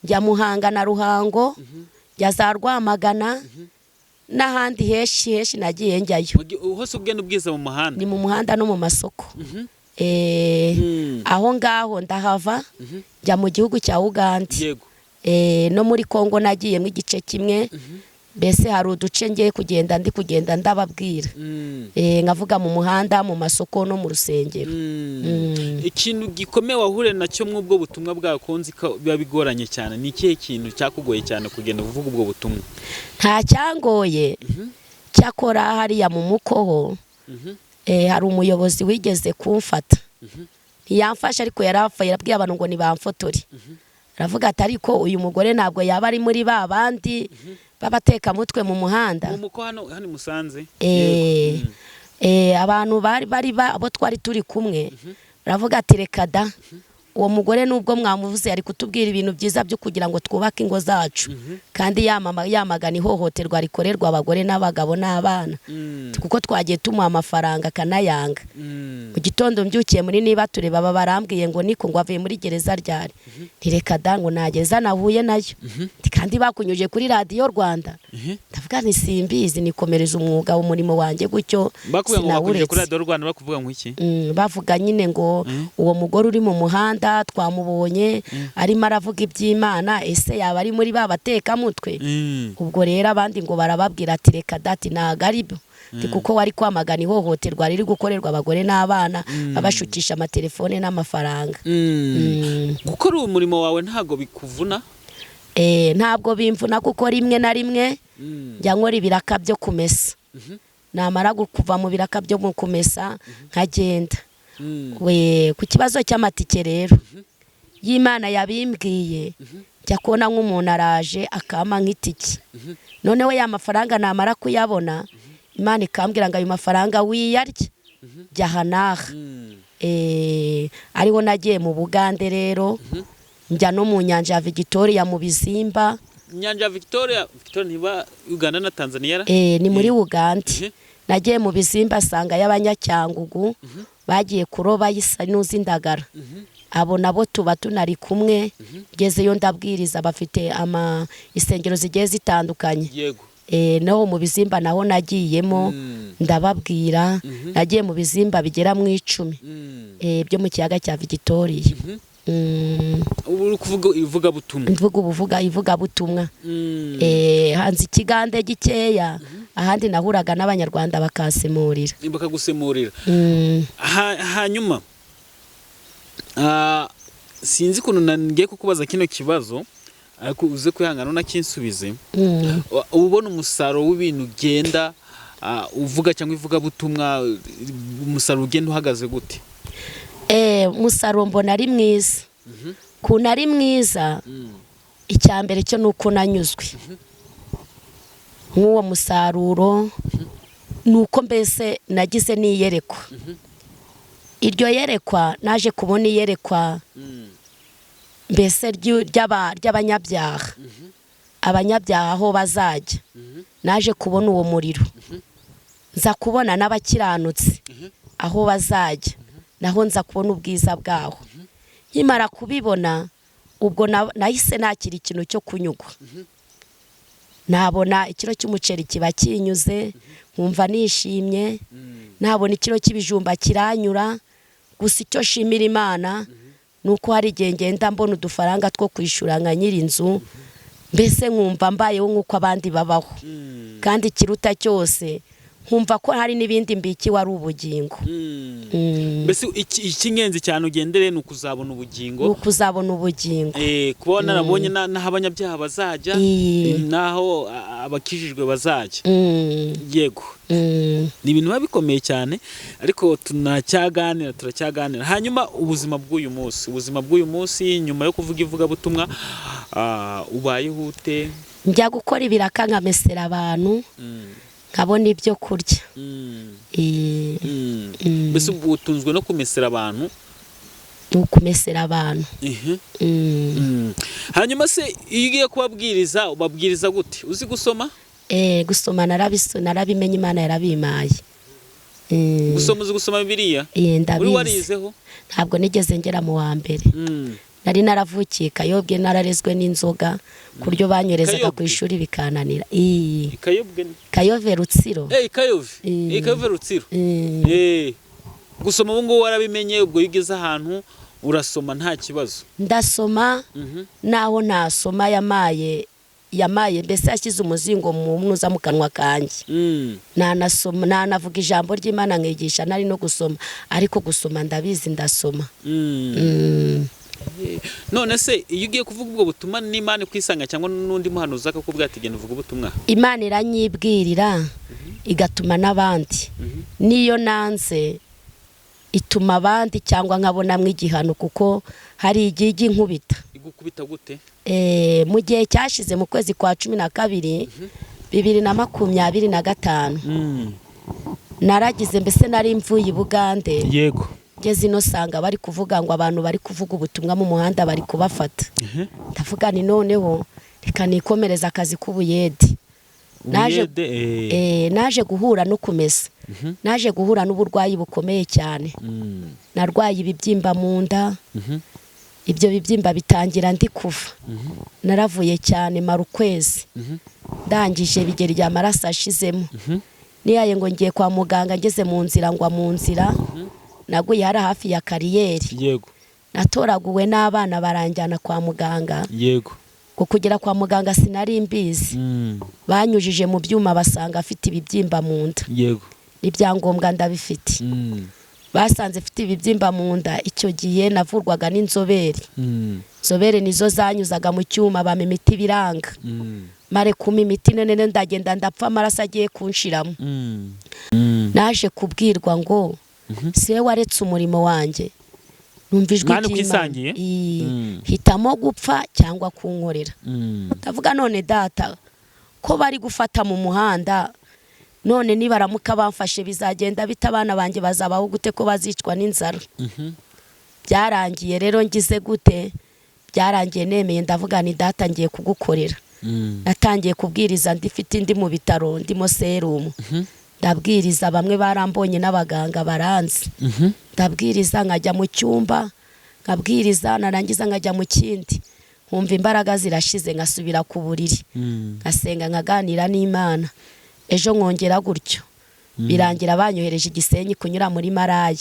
njya Muhanga na Ruhango, njya za Rwamagana n'ahandi henshi henshi nagiye njyayo. Hose ugenda ubwiza mu muhanda? Ni mu muhanda no mu masoko. Aho ngaho ndahava, njya mu gihugu cya Uganda. No muri Kongo nagiyemo igice kimwe. Mbese hari uduce ngiye kugenda, ndi kugenda ndababwira. Nkavuga mu muhanda, mu masoko no mu rusengero. Ikintu gikomeye wahure nacyo mw'ubwo butumwa bwakunze ko biba bigoranye cyane, ni ikihe kintu cyakugoye cyane kugenda uvuga ubwo butumwa? Nta cyangoye. Cyakora hariya mu Mukoho, hari umuyobozi wigeze kumfata. Ntiyamfashe, ariko yarapfa, yarabwiye abantu ngo nibamfotore. Aravuga ati: "Ariko uyu mugore ntabwo yaba ari muri ba bandi b'abatekamutwe mu muhanda?" Mu Muko hano i Musanze? Abantu bari abo twari turi kumwe baravuga ati: "Reka da, uwo mugore nubwo mwamuvuze, ari kutubwira ibintu byiza byo kugira ngo twubake ingo zacu, kandi yamagana ihohoterwa rikorerwa abagore n'abagabo n'abana, kuko twagiye tumuha amafaranga akanayanga." Mu gitondo mbyukiye muri niba tureba, aba barambwiye ngo niko ngo avuye muri gereza ryari? Ntireka da, ngo nageza nahuye nayo. Nti: "Kandi bakunyuje kuri Radiyo Rwanda?" Ndavuga nti: "Simbizi." Nikomereza umwuga, umurimo wanjye gutyo. Bakubwiye ngo bakujije kuri Sinawuretse. Radiyo Rwanda, bakuvuga ngo iki? Bavuga nyine ngo uwo mugore uri mu muhanda twamubonye arimo aravuga iby'Imana, ese yaba ari muri ba batekamutwe? Ubwo rero abandi ngo barababwira ati: "Reka dati, ntabwo ari byo." Ati: "Kuko wari kwamagana ihohoterwa riri gukorerwa abagore n'abana, babashukisha amatelefone n'amafaranga." Gukora uwo murimo wawe ntabwo bikuvuna? Ntabwo bimvuna, kuko rimwe na rimwe njya nkora ibiraka byo kumesa. Namara kuva mu biraka byo mu kumesa nkagenda. We ku kibazo cy'amatike rero, y'Imana yabimbwiye, njya kubona nk'umuntu araje akampa nk'itike. Noneho ya mafaranga namara kuyabona, Imana ikambwira ngo ayo mafaranga wiyarya, jya aha n'aha. Ariho nagiye mu Bugande rero, njya no mu nyanja ya Victoria, mu bizimba. Inyanja ya Victoria, Victoria ntiba Uganda na Tanzania ra? Ni muri Uganda. Nagiye mu bizimba, asanga y'Abanyacyangugu bagiye kuroba n'izindagara. Abo nabo tuba tunari kumwe. Ngezeyo ndabwiriza, bafite ama insengero zigiye zitandukanye. Naho mu bizimba naho nagiyemo, ndababwira. Nagiye mu bizimba bigera mu 10 byo mu kiyaga cya Victoria. Ubu uri kuvuga ivugabutumwa. Mvuga ubuvuga ivugabutumwa. Hanze ikigande gikeya, ahandi nahuraga n'abanyarwanda bakasemurira. Bakagusemurira. Hanyuma sinzi ukuntu ngiye kukubaza kino kibazo, ariko uze kwihangana unakinsubize. Uba ubona umusaruro w'ibintu ugenda uvuga cyangwa ivugabutumwa, umusaruro ugenda uhagaze gute? Umusaruro mbona ari mwiza. Ukuntu ari mwiza, icya mbere cyo ni uko nanyuzwe nk'uwo musaruro, ni uko mbese nagize n'iyerekwa. Iryo yerekwa, naje kubona iyerekwa mbese ry'abanyabyaha, abanyabyaha aho bazajya. Naje kubona uwo muriro, nza kubona n'abakiranutsi aho bazajya, naho nza kubona ubwiza bwaho. Nkimara kubibona, ubwo nahise nakira ikintu cyo kunyugwa, nabona ikiro cy'umuceri kiba kinyuze, nkumva nishimye, nabona ikiro cy'ibijumba kiranyura. Gusa icyo nshimira Imana ni uko hari igihe ngenda mbona udufaranga two kwishyura nka nyir'inzu, mbese nkumva mbayeho nk'uko abandi babaho, kandi ikiruta cyose nkumva ko hari n'ibindi mbikiwe ari ubugingo. Mbese icy'ingenzi cyane ugendereye ni ukuzabona Ni ubugingo. ukuzabona ubugingo. Kuba narabonye n'aho abanyabyaha bazajya, n'aho abakijijwe bazajya. Yego. Ni ibintu biba bikomeye cyane, ariko tunacyaganira, turacyaganira. Hanyuma ubuzima bw'uyu munsi nyuma yo kuvuga ivugabutumwa, ubayeho ute? Njya gukora ibiraka, nkamesera abantu, nkabona ibyo kurya. Mbese ubu utunzwe no kumesera abantu? Ni ukumesera abantu. Hanyuma se iyo ugiye kubabwiriza, ubabwiriza gute? Uzi gusoma? Gusoma narabimenye, Imana yarabimaye. Gusoma, uzi gusoma Bibiliya? Eh, Uri ndabizi. Warizeho? Ntabwo nigeze ngera mu wa mbere. Nari naravukiye Kayobwe, nararezwe n'inzoga ku buryo banyorezaga ku Kayobwe? ishuri bikananira. Ii, Kayobwe? Kayove, Rutsiro. Kayove. Kayove, Rutsiro. Gusoma ubu ngubu warabimenye, ubwo iyo ugeze ahantu urasoma nta kibazo? Ndasoma. Naho ntasoma, yamaye mbese yashyize umuzingo mu mnuza mu kanwa kanjye. Nanasoma, nanavuga ijambo ry'Imana, nkigisha nari no gusoma, ariko gusoma ndabizi, ndasoma. None se iyo ugiye kuvuga ubwo butumwa, n'Imana ikwisanga cyangwa n'undi muhanuzi akakubwira ati genda uvuge ubutumwa? Imana iranyibwirira, igatuma n'abandi. N'iyo nanze, ituma abandi cyangwa nkabonamo igihano, kuko hari igihe ijya inkubita. Igukubita gute? Mu gihe cyashize, mu kwezi kwa 12 2025, naragize mbese nari mvuye i Bugande. Ngeze ino sanga bari kuvuga ngo abantu bari kuvuga ubutumwa mu muhanda bari kubafata. Ndavuga ni noneho reka nikomereza akazi k'ubuyede. Ubuyede. Naje guhura no kumesa, naje guhura n'uburwayi bukomeye cyane. Narwaye ibibyimba mu nda. Ibyo bibyimba bitangira ndi kuva, naravuye cyane, mara ukwezi. Ndangije bigera igihe amaraso ashizemo, niyaye ngo ngiye kwa muganga, ngeze mu nzira ngwa mu nzira. Naguye hari hafi ya kariyeri. Natoraguwe n'abana baranjyana kwa muganga. Ngo kugera kwa muganga sinari mbizi. Banyujije mu byuma basanga afite ibibyimba mu nda. N'ibyangombwa ndabifite. Basanze mfite ibibyimba mu nda. Icyo gihe navurwaga n'inzobere. Inzobere nizo zanyuzaga mu cyuma, bampa imiti biranga. Mare kumpa imiti, none ndagenda ndapfa, amaraso agiye kunshiramo. Naje kubwirwa ngo si we waretse umurimo wanjye, numva ijwi Imana ry'Imana. ikwisangiye? Ii, hitamo gupfa cyangwa kunkorera. Ndavuga none data, ko bari gufata mu muhanda, none nibaramuka bamfashe bizagenda bite? Abana banjye bazabaho gute ko bazicwa n'inzara? Byarangiye rero ngize gute? Byarangiye nemeye, ndavuga ni data, ngiye kugukorera. Natangiye kubwiriza ndifite indi mu bitaro, ndimo serumu, ndabwiriza. Bamwe barambonye n'abaganga baranzi. Ndabwiriza, nkajya mu cyumba nkabwiriza, narangiza nkajya mu kindi, nkumva imbaraga zirashize, nkasubira ku buriri, nkasenga, nkaganira n'Imana, ejo nkongera gutyo. Birangira banyohereje Igisenyi kunyura muri Marayi.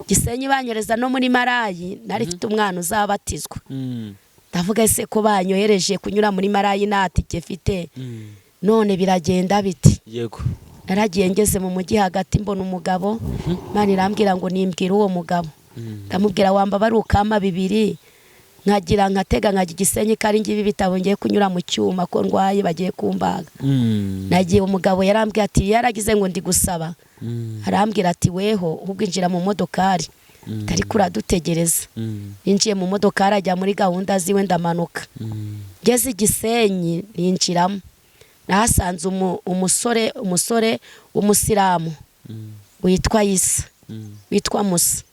Gisenyi banyohereza no muri Marayi, nari mfite umwana uzabatizwa. Ndavuga, ese ko banyohereje kunyura muri Marayi nta tike mfite, none biragenda biti? Naragiye, ngeze mu mujyi hagati mbona umugabo. Imana irambwira ngo nimbwire uwo mugabo. Ndamubwira, wamba bari ukama 2 nkagira nkatega nkajya Igisenyi, ko ari ngibi bitabo, ngiye kunyura mu cyuma, ko ndwaye bagiye kumbaga. Nagiye, umugabo yarambwiye ati, yaragize ngo ndi gusaba, arambwira ati, weho ahubwo injira mu modokari, ariko uradutegereza. Ninjiye mu modokari, ajya muri gahunda ziwe, ndamanuka. Ngeze Igisenyi ninjiramo, nahasanze umusore w'umusilamu witwa Isa, witwa Musa.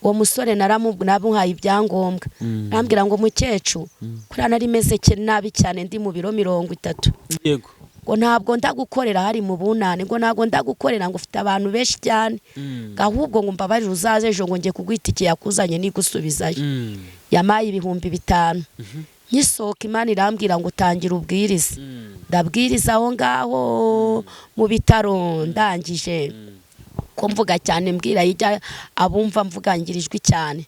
Uwo musore namuhaye ibyangombwa, arambwira ngo mukecuru, kuriya nari meze nabi cyane, ndi mu biro 30, ngo ntabwo ndagukorera, hari mu bunani, ngo ntabwo ndagukorera, ngo ufite abantu benshi cyane, ahubwo ngo mbabarire uzaze ejo, ngo ngiye kuguha itike yakuzanye nigusubizayo. Yamaye 5000. Nyisohoka, Imana irambwira ngo tangira ubwirize. Ndabwiriza aho ngaho mu bitaro. Ndangije ko mvuga cyane, mbwira hirya abumva, mvugangira ijwi cyane.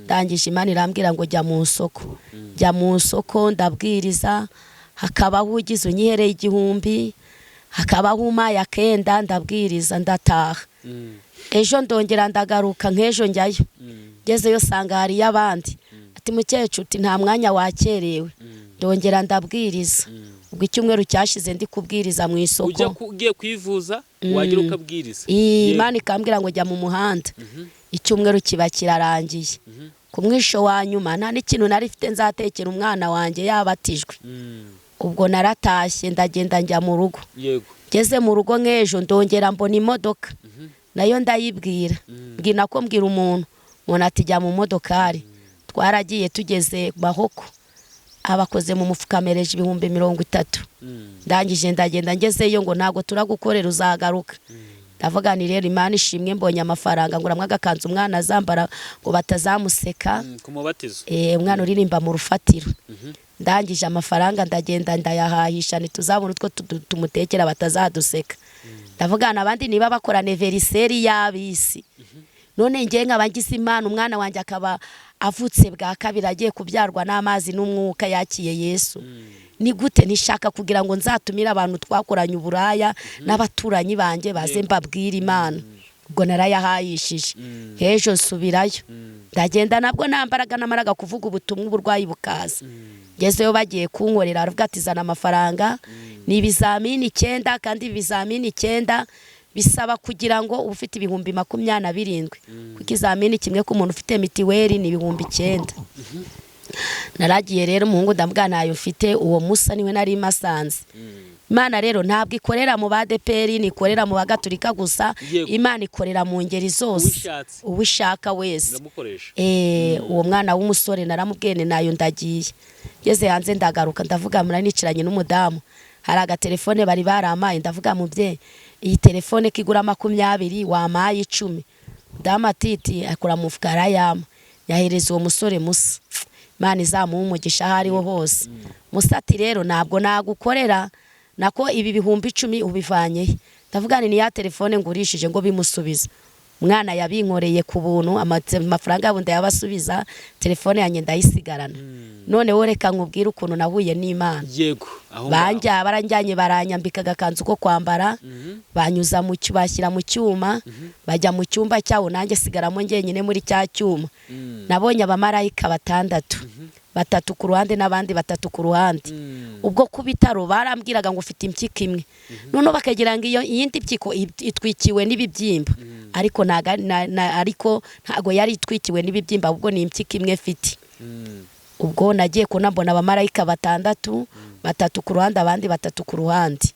Ndangije, Imana irambwira ngo jya mu isoko. Jya mu isoko, ndabwiriza, hakabaho ugize unyihereye 1000, hakabaho umpaye akenda, ndabwiriza, ndataha. Ejo ndongera ndagaruka, nk'ejo njyayo. Ngezeyo sanga hariyo abandi, ati mukecuru, uti nta mwanya wakerewe. Ndongera ndabwiriza. Ubwo icyumweru cyashize ndi kubwiriza mu isoko. Ujya ugiye kwivuza, wagira ukabwiriza. Imana ikambwira ngo jya mu muhanda. Icyumweru kiba kirarangiye. Ku mwisho wa nyuma nta n'ikintu nari mfite nzatekera umwana wanjye yabatijwe. Ubwo naratashye, ndagenda njya mu rugo. Ngeze mu rugo nk'ejo, ndongera mbona imodoka, nayo ndayibwira, mbwira ko mbwira umuntu, umuntu ati jya mu modokari. Twaragiye, tugeze Mahoko abakoze mu mufuka, amereje 30,000. Ndangije ndagenda, ngezeyo ngo ntabwo turagukorera, uzagaruka. Ndavuga ni rero Imana ishimwe, mbonye amafaranga, ngo agakanzu umwana azambara ngo batazamuseka. Ku mubatizo. Umwana uririmba mu rufatiro. Ndangije amafaranga ndagenda ndayahahisha, ntituzabona utwo tumutekera batazaduseka. Ndavugana abandi niba bakora anniversaire y'abisi, none ngewe nkaba ngize Imana, umwana wanjye akaba avutse bwa kabiri, agiye kubyarwa n'amazi n'umwuka, yakiye Yesu, ni gute nishaka kugira ngo nzatumire abantu twakoranye uburaya n'abaturanyi banjye baze mbabwire Imana? Ubwo narayahayishije. H'ejo nsubirayo, ndagenda, nabwo nta mbaraga, namaraga kuvuga ubutumwa uburwayi bukaza. Ngezeyo bagiye kunkorera, aravuga ati zana amafaranga, ni ibizamini 9, kandi ibizamini 9 bisaba kugira ngo ube ufite 27,000, kuko ikizamini kimwe ku muntu ufite mitiweli ni 9000. Naragiye rero, umuhungu ndambwira ntayo mfite. Uwo Musa niwe nari masanze. Imana rero ntabwo ikorera mu ba ADEPR, ntikorera mu bagatulika gusa. Imana ikorera mu ngeri zose. Uwishatse. Uwishaka wese. Ndamukoresha. Uwo mwana w'umusore naramubwiye nti nayo ndagiye. Ngeze hanze ndagaruka, ndavuga, murari nicaranye n'umudamu, hari agatelefone bari barampaye, ndavuga mubyeyi, iyi telefone ko igura 20, wampaye 10? Mudamu atiti akura mu mufuka, arayampa, yahereza uwo musore Musa. Imana izamuha umugisha aho ariho hose. Musa ati rero ntabwo nagukorera, nako ibi 10,000 ubivanye he? Ndavuga ni ya telefone ngurishije, ngo bimusubiza. Umwana yabinkoreye ku buntu, amafaranga yabo ndayabasubiza, telefone yanjye ndayisigarana. Noneho reka nkubwire ukuntu nahuye n'Imana. Yego, aho ngaho. Banjya baranjyanye, baranyambika agakanzu ko kwambara, banyuza mu bashyira mu cyuma, bajya mu cyumba cyabo, nanjye sigaramo njyenyine muri cya cyuma. Nabonye abamarayika batandatu, batatu ku ruhande n'abandi batatu ku ruhande. Ubwo ku bitaro barambwiraga ngo ufite impyiko imwe, noneho bakagira ngo iyo iyindi mpyiko itwikiwe n'ibibyimba, ariko ariko ntago yari itwikiwe n'ibibyimba, ahubwo ni impyiko imwe mfite. Ubwo nagiye kubona mbona abamarayika batandatu, batatu ku ruhande, abandi batatu ku ruhande.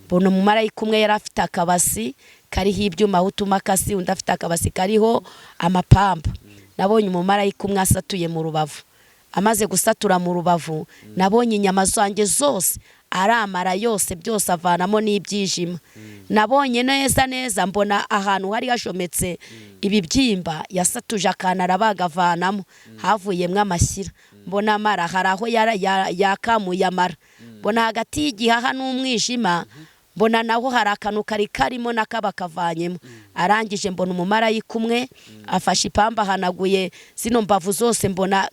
Mbona umumarayika umwe yari afite akabasi kariho ibyuma aho utumakasi, undi afite akabasi kariho amapamba. Nabonye umumarayika umwe asatuye mu rubavu. Amaze gusatura mu rubavu, nabonye inyama zanjye zose aramara yose, byose avanamo n'ibyijima. Nabonye neza neza, mbona ahantu hari hashometse ibibyimba, yasatuje akantu arabagavanamo, havuyemo amashyira. Mbona amara, hari aho yakamuye amara, mbona hagati y'igihaha n'umwijima. Mbona naho hari akantu kari karimo n'akaba kavanyemo. Arangije mbona umumarayika umwe afashe ipamba ahanaguye zino mbavu zose, mbona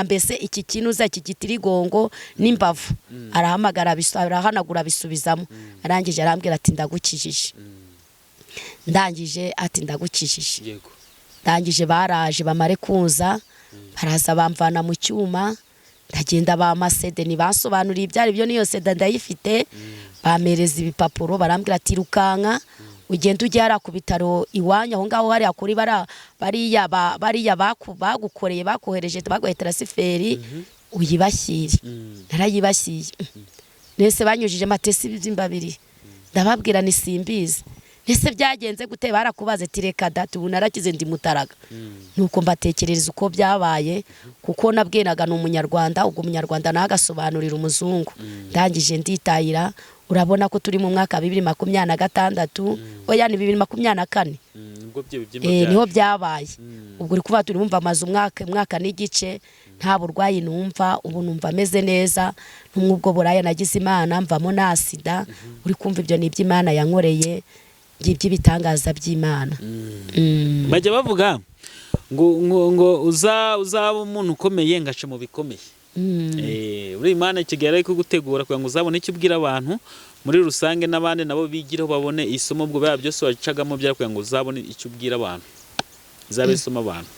mbese iki kinuza iki gitirigongo n'imbavu, arahamagara arahanagura abisubizamo. Arangije arambwira ati ndagukijije. Ndangije ati ndagukijije. Ndangije baraje bamare kuza, baraza bamvana mu cyuma, ndagenda bampa sede, ntibasobanuriye ibyo ari byo, n'iyo sede ndayifite. Bampereza ibipapuro, barambwira ati rukanka ugenda ujya hariya ku bitaro iwanyu aho ngaho hariya kuri bariya bariya bagukoreye, bakohereje, baguhaye transfert, uyibashyire. Narayibashyiye. Nese banyujije amatesi ibibyimba bibiri? Ndababwira ni simbizi. Ese byagenze gute? Barakubaze? Ati reka data, ubu narakize ndi mutaraga. Nuko mbatekerereza uko byabaye, kuko nabwiraga ni umunyarwanda, ubwo umunyarwanda nawe agasobanurira umuzungu. Ndangije nditayira. Urabona ko turi mu mwaka wa 2026, oya, ni 2024. Nibwo byo bibyimba Niho byaje. Byabaye ubwo uri kuvuga turi bumva amaze umwaka n'igice nta burwayi numva, ubu numva ameze neza n'ubwo buraya nagize Imana mvamo na sida. Uri kumva ibyo ni iby'Imana yankoreye, ngibyo ibitangaza by'Imana. Bajya bavuga ngo uzaba umuntu ukomeye ngaca mu bikomeye. Uri Imana ikigali ari kugutegura kugira ngo uzabone icyo ubwira abantu muri rusange, n'abandi nabo bigireho babone isomo. Ubwo biba byose wacagamo byari kugira ngo uzabone icyo ubwira abantu, uzabe isomo abantu.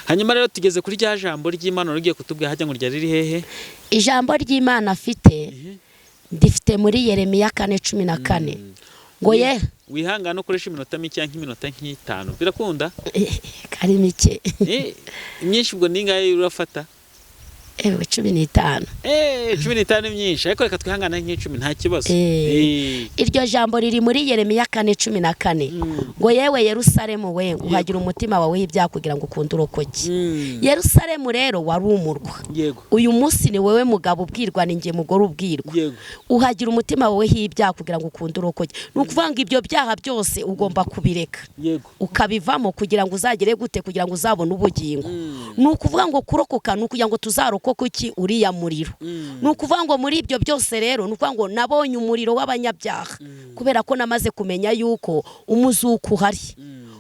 Hanyuma rero tugeze kuri rya jambo ry'Imana rugiye kutubwira, hajya ngo ryari riri hehe? Ijambo ry'Imana afite ndifite muri Yeremiya 4:14 ngo ye Wihangane ukoresha iminota mike, nk'iminota nk'itanu birakunda? Kari mike. Imyinshi ubwo ni ingahe urafata? Ewe, 15. 15 ni myinshi, ariko reka twihangane nk'icumi nta kibazo. Iryo jambo riri muri Yeremiya 4:14 ngo yewe Yerusalemu we, uhagira umutima wawe w'ibyaha kugira ngo ukunde urokoke. Yerusalemu rero wari umurwa. Uyu munsi ni wowe mugabo ubwirwa, ni njye mugore ubwirwa. Uhagira umutima wawe h'ibyaha kugira ngo ukunde urokoke, ni ukuvuga ngo ibyo byaha byose ugomba kubireka, ukabivamo kugira ngo uzagere gute? Kugira ngo uzabone ubugingo. Ni ukuvuga ngo kurokoka ni ukugira ngo tuzarokoke iki? Uriya muriro. Ni ukuvuga ngo muri ibyo byose rero, ni ukuvuga ngo nabonye umuriro w'abanyabyaha kubera ko namaze kumenya yuko umuzuko uhari.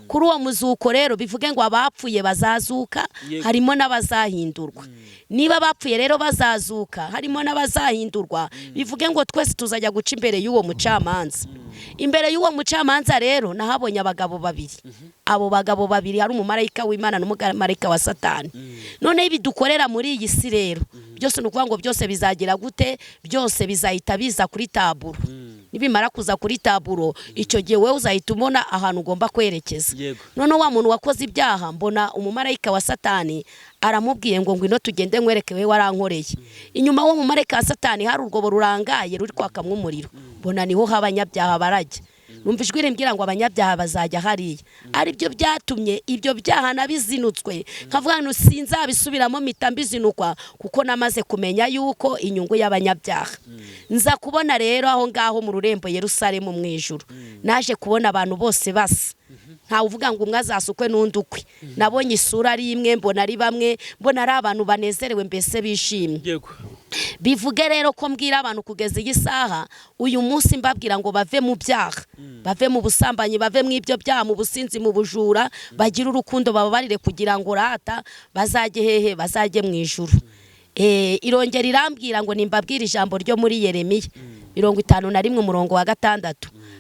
Kuri uwo muzuko rero bivuge ngo abapfuye bazazuka, harimo n'abazahindurwa. Niba abapfuye rero bazazuka harimo n'abazahindurwa, bivuge ngo twese tuzajya guca imbere y'uwo mucamanza. Imbere y'uwo mucamanza rero nahabonye abagabo babiri. Abo bagabo babiri hari umumarayika w'Imana n'umumarayika wa Satani. Noneho ibi dukorera muri iyi si rero byose, ni ukuvuga ngo byose bizagira gute? Byose bizahita biza kuri taburo. Nibimara kuza kuri taburo, icyo gihe wowe uzahita ubona ahantu ugomba kwerekeza. Noneho wa muntu wakoze ibyaha, mbona umumarayika wa Satani aramubwiye ngo ngwino tugende nkwereke we warankoreye. Inyuma w'uwo mumarayika wa Satani hari urwobo rurangaye ruri kwakamwo umuriro, mbona niho abanyabyaha barajya. Numva ijwi rimbwira ngo abanyabyaha bazajya hariya. Aribyo byatumye ibyo byaha nabizinutswe, nkavuga ngo sinzabisubiramo, mpita mbizinukwa kuko namaze kumenya yuko inyungu y'abanyabyaha. Nza kubona rero aho ngaho mu rurembo Yerusalemu mu ijuru, naje kubona abantu bose basa, ntawe uvuga ngo umwe azasukwe n'undi ukwe. Nabonye isura ari imwe, mbona ari bamwe, mbona ari abantu banezerewe mbese bishimye. Bivuge rero ko mbwira abantu kugeza iyi saha uyu munsi, mbabwira ngo bave mu byaha, bave mu busambanyi, bave mu ibyo byaha, mu businzi, mu bujura, bagire urukundo, bababarire kugira ngo rata bazajye hehe? Bazajye mu ijuru. Irongera irambwira ngo nimbabwire ijambo ryo muri Yeremiya 51 umurongo wa 6,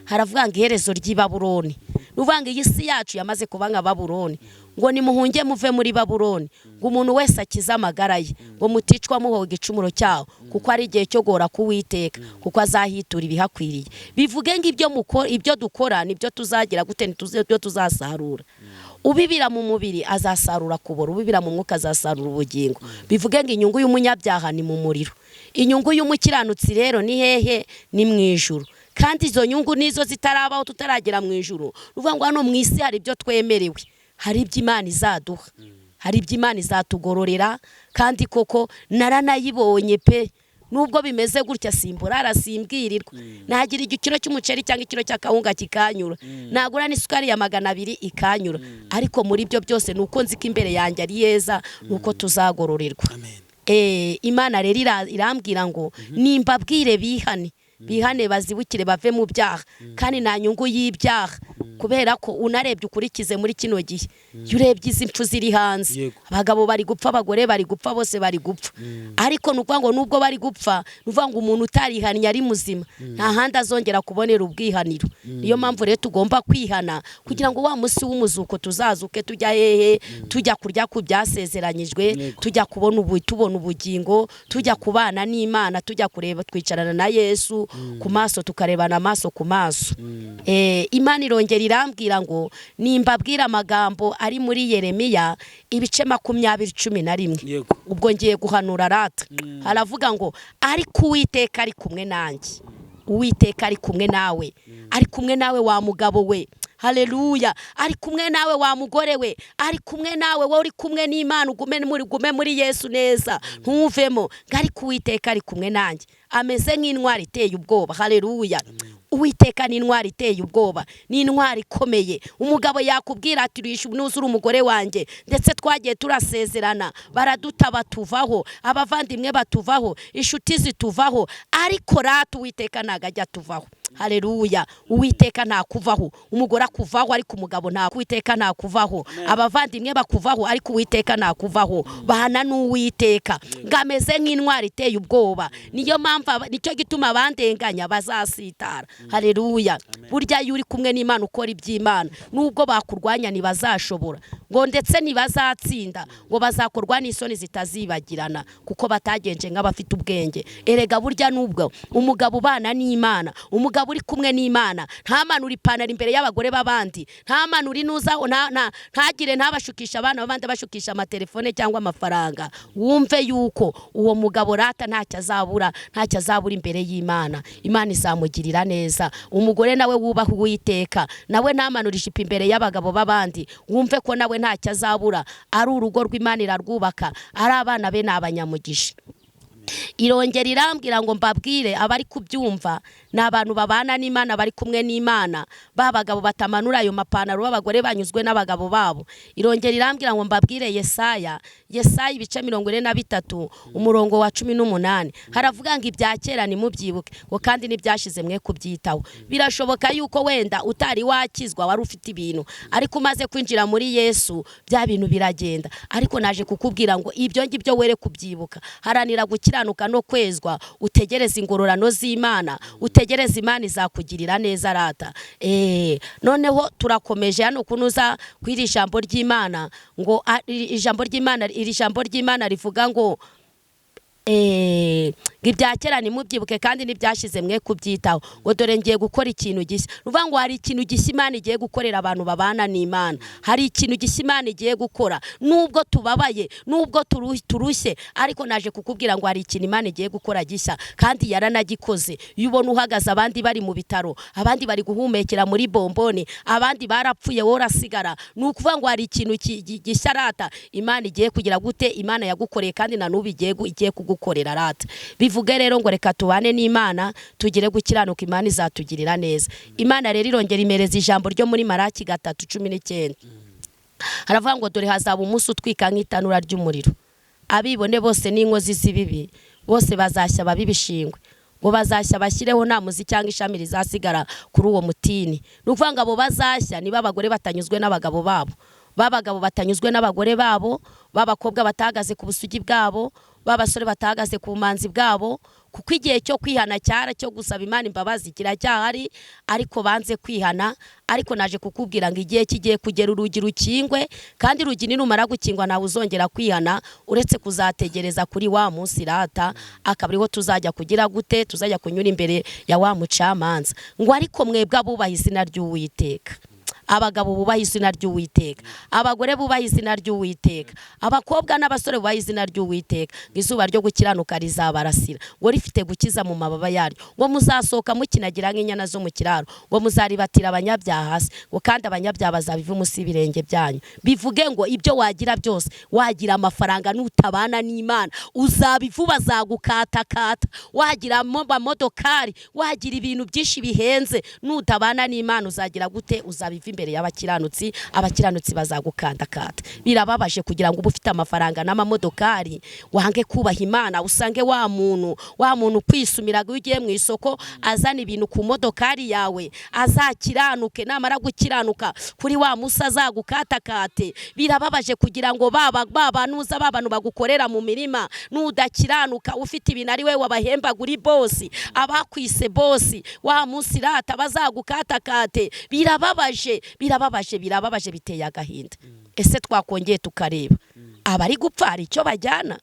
haravuga ngo iherezo ry'i Babuloni. Ni ukuvuga ngo iyi si yacu yamaze kuba nka Babuloni, ngo nimuhunge muve muri Babuloni, ngo umuntu wese akize amagara ye, ngo muticwa muhoga igicumuro cyawo, kuko ari igihe cyo guhora k'Uwiteka, kuko azahitura ibihakwiriye. Bivuge ngo ibyo dukora nibyo tuzagira gute? Nibyo tuzasarura. Ubibira mu mubiri azasarura kubora, ubibira mu mwuka azasarura ubugingo. Bivuge ngo inyungu y'umunyabyaha ni mu muriro, inyungu y'umukiranutsi rero ni hehe? Ni mu ijuru. Kandi izo nyungu nizo zitarabaho, tutaragera mu ijuru. Ni ukuvuga ngo hano mu isi hari ibyo twemerewe, hari ibyo Imana izaduha, hari ibyo Imana izatugororera. Kandi koko naranayibonye pe. Nubwo bimeze gutya, simburara, simbwirirwa, nagira igikiro cy'umuceri cyangwa ikiro cy'akawunga kikanyura, nagura n'isukari ya 200 ikanyura. Ariko muri ibyo byose ni uko nzi ko imbere yanjye ari heza, ni uko tuzagororerwa. Amen. Imana rero irambwira ngo nimbabwire bihane. Bihane, bazibukire, bave mu byaha, kandi nta nyungu y'ibyaha, kubera ko unarebye ukurikize muri kino gihe, iyo urebye izi mpfu ziri hanze, abagabo bari gupfa, abagore bari gupfa, bose bari gupfa. Ariko ni ukuvuga ngo nubwo bari gupfa, ni ukuvuga ngo umuntu utarihannye ari muzima nta handi azongera kubonera ubwihaniro. Niyo mpamvu rero tugomba kwihana kugira ngo wa munsi w'umuzuko tuzazuke tujya hehe? Tujya kurya ku byasezeranyijwe, tujya kubona ubu, tubona ubugingo, tujya kubana n'Imana, tujya kureba, twicarana na Yesu ku maso, tukarebana amaso ku maso. Imana irongera irambwira ngo nimbabwira amagambo ari muri Yeremiya ibice 20:11. Ubwo ngiye guhanura rata. Haravuga ngo: "Ariko Uwiteka ari kumwe nanjye." Uwiteka ari kumwe nawe, ari kumwe nawe wa mugabo we. Haleluya! Ari kumwe nawe wa mugore we, ari kumwe nawe. Wowe uri kumwe n'Imana, ugume muri Yesu neza, ntuvemo. Ngo ariko Uwiteka ari kumwe nanjye, ameze nk'intwari iteye ubwoba. Haleluya! Uwiteka ni intwari iteye ubwoba, ni intwari ikomeye. Umugabo yakubwira ati: "Urisha nuzura umugore wanjye, ndetse twagiye turasezerana, baraduta batuvaho, abavandimwe batuvaho, inshuti zituvaho," ariko rata Uwiteka ntabwo ajya atuvaho. Haleluya! Uwiteka ntakuvaho. Umugore akuvaho, ariko umugabo nta Uwiteka ntakuvaho. Abavandimwe bakuvaho, ariko Uwiteka ntakuvaho. Bahana n'Uwiteka, ngo ameze nk'intwari iteye ubwoba. Niyo mpamvu nicyo gituma abandenganya bazasitara. Haleluya! Burya iyo uri kumwe n'Imana, ukora iby'Imana, nubwo bakurwanya ntibazashobora, ngo ndetse ntibazatsinda, ngo bazakorwa n'isoni zitazibagirana, kuko batagenje nk'abafite ubwenge. Erega burya nubwo umugabo ubana n'Imana, umugabo uri kumwe n'Imana, ntamanure ipantaro imbere y'abagore b'abandi, ntamanure inuza, ntagire, ntabashukisha abana b'abandi, abashukisha amatelefone cyangwa amafaranga, wumve yuko uwo mugabo rata ntacyo azabura, ntacyo azabura imbere y'Imana. Imana izamugirira neza. Umugore nawe wubaha Uwiteka, nawe ntamanure ijipo imbere y'abagabo b'abandi, wumve ko nawe ntacyo azabura. Ari urugo rw'Imana irarwubaka, ari abana be ni abanyamugisha. Irongera irambwira ngo mbabwire abari kubyumva, ni abantu babana n'Imana, bari kumwe n'Imana, ba bagabo batamanura ayo mapantaro, b'abagore banyuzwe n'abagabo babo. Irongera irambwira ngo mbabwire Yesaya ibice 43, umurongo wa 18. Haravuga ngo: "Ibya kera ntimubyibuke," ngo "kandi n'ibyashize mwe kubyitaho." Birashoboka yuko wenda utari wakizwa wari ufite ibintu, ariko umaze kwinjira muri Yesu bya bintu biragenda. Ariko naje kukubwira ngo ibyo ngibyo were kubyibuka. Haranira gukiranuka no kwezwa, utegereze ingororano z'Imana, utegereze Imana izakugirira neza rata. Noneho turakomeje hano kunuza kw'iri jambo ry'Imana, ngo ijambo ry'Imana, iri jambo ry'Imana rivuga ngo ngo: "Ibya kera ntimubyibuke, kandi n'ibyashize mwe kubyitaho," ngo "dore ngiye gukora ikintu gishya." Ni ukuvuga ngo hari ikintu gishya Imana igiye gukorera abantu babana n'Imana. Hari ikintu gishya Imana igiye gukora. Nubwo tubabaye, nubwo turushye, ariko naje kukubwira ngo hari ikintu Imana igiye gukora gishya, kandi yaranagikoze. Iyo ubona uhagaze, abandi bari mu bitaro, abandi bari guhumekera muri bomboni, abandi barapfuye, wowe urasigara, ni ukuvuga ngo hari ikintu gishya rata Imana igiye kugira gute? Imana yagukoreye, kandi na n'ubu igiye kugukorera rata. Bivuge rero ngo reka tubane n'Imana, tugire gukiranuka, Imana izatugirira neza. Imana rero irongera imereza ijambo ryo muri Maraki 3:19. Haravuga ngo: "Dore hazaba umunsi utwika nk'itanura ry'umuriro, abibone bose n'inkozi z'ibibi bose bazashya babe ibishingwe," ngo bazashya bashyireho, nta muzi cyangwa ishami rizasigara kuri uwo mutini. Ni ukuvuga ngo abo bazashya niba abagore batanyuzwe n'abagabo babo, b'abagabo batanyuzwe n'abagore babo, b'abakobwa batahagaze ku busugi bwabo, b'abasore batahagaze ku bumanzi bwabo, kuko igihe cyo kwihana cyara cyo gusaba Imana imbabazi kiracyahari, ariko banze kwihana. Ariko naje kukubwira ngo igihe kigiye kugera urugi rukingwe, kandi urugi nirumara gukingwa ntawe uzongera kwihana, uretse kuzategereza kuri wa munsi rata, akaba ariho tuzajya kugira gute? Tuzajya kunyura imbere ya wa mucamanza. Ngo: "Ariko mwebwe abubaha izina ry'Uwiteka, abagabo bubaha izina ry'Uwiteka, abagore bubaha izina ry'Uwiteka, abakobwa n'abasore bubaha izina ry'Uwiteka," ngo "izuba ryo gukiranuka rizabarasira," ngo "rifite gukiza mu mababa yaryo," ngo "muzasohoka mukinagira nk'inyana zo mu kiraro," ngo "muzaribatira abanyabyaha hasi," ngo "kandi abanyabyaha bazabiva munsi y'ibirenge byanyu." Bivuge ngo ibyo wagira byose, wagira amafaranga, nutabana n'Imana uzabivu, bazagukatakata. Wagira amamodokari, wagira ibintu byinshi bihenze, nutabana n'Imana uzagira gute? Uzabiva imbere. imbere y'abakiranutsi, abakiranutsi bazagukandakata. Birababaje kugira ngo ube ufite amafaranga n'amamodokari wange kubaha Imana, usange wa muntu kwisumiraga iyo ugiye mu isoko azana ibintu ku modokari yawe, azakiranuke, namara gukiranuka kuri wa musa azagukatakate. Birababaje kugira ngo baba babanuza babantu bagukorera mu mirima, nudakiranuka ufite ibintu ari we wabahembaga uri bosi, abakwise bosi wa munsi rata bazagukatakate. Birababaje, birababaje, birababaje, biteye agahinda. Ese twakongeye tukareba abari gupfa hari icyo bajyana?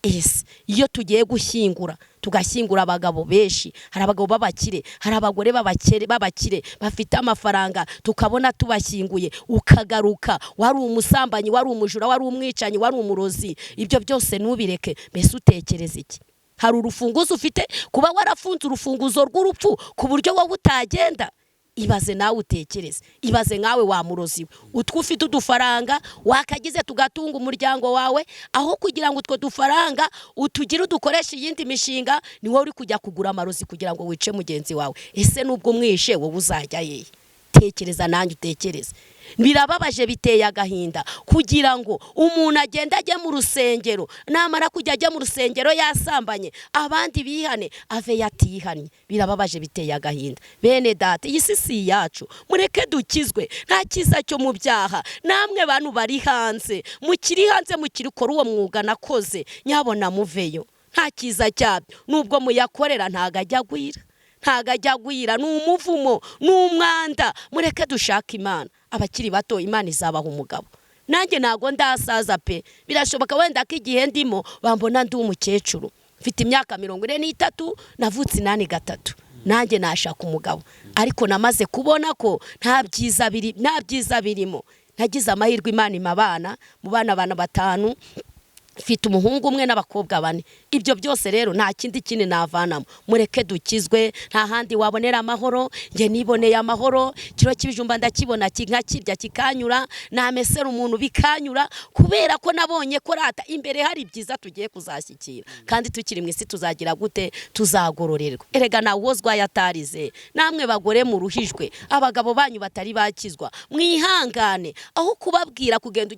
Ese iyo tugiye gushyingura, tugashyingura abagabo benshi, hari abagabo b'abakire, hari abagore b'abakire bafite amafaranga, tukabona tubashyinguye, ukagaruka wari umusambanyi, wari umujura, wari umwicanyi, wari umurozi, ibyo byose ntubireke, mbese utekereza iki? Hari urufunguzo ufite, kuba warafunze urufunguzo rw'urupfu ku buryo wowe utagenda? Ibaze nawe utekereze, ibaze nkawe wa murozi we, utwo ufite udufaranga wakagize tugatunga umuryango wawe, aho kugira ngo utwo dufaranga utugire udukoreshe iyindi mishinga, ni wowe uri kujya kugura amarozi kugira ngo wice mugenzi wawe. Ese nubwo umwishe, wowe uzajya hehe? Tekereza nanjye utekereze. Birababaje, biteye agahinda kugira ngo umuntu agende ajye mu rusengero, namara kujya ajya mu rusengero yasambanye, abandi bihane, ave yatihannye. Birababaje, biteye agahinda. Bene data, iyi si si iyacu, mureke dukizwe, nta cyiza cyo mu byaha. Namwe bantu bari hanze, mukiri hanze, mukirikora uwo mwuga nakoze, nyabona muveyo, nta cyiza cyabyo. Nubwo muyakorera ntago ajya agwira, ntago ajya agwira, ni umuvumo, ni umwanda. Mureke dushake Imana. Abakiri bato, Imana izabaha umugabo. Nanjye ntago ndasaza pe, birashoboka wenda ko igihe ndimo bambona ndi umukecuru. Mfite imyaka 43, navutse 83. Nanjye nashaka umugabo, ariko namaze kubona ko nta byiza birimo. Nagize amahirwe, Imana impa abana, mu bana abana batanu mfite umuhungu umwe n'abakobwa bane. Ibyo byose rero nta kindi kindi navanamo. Mureke dukizwe, nta handi wabonera amahoro. Njye niboneye amahoro, kiro cy'ibijumba ndakibona nkakirya kikanyura, namesera umuntu bikanyura, kubera ko nabonye ko rata imbere hari ibyiza tugiye kuzashyikira, kandi tukiri mu isi tuzagira gute? Tuzagororerwa. Erega nawe uwozwa yatarize. Namwe bagore muruhijwe, abagabo banyu batari bakizwa, mwihangane. Aho kubabwira kugenda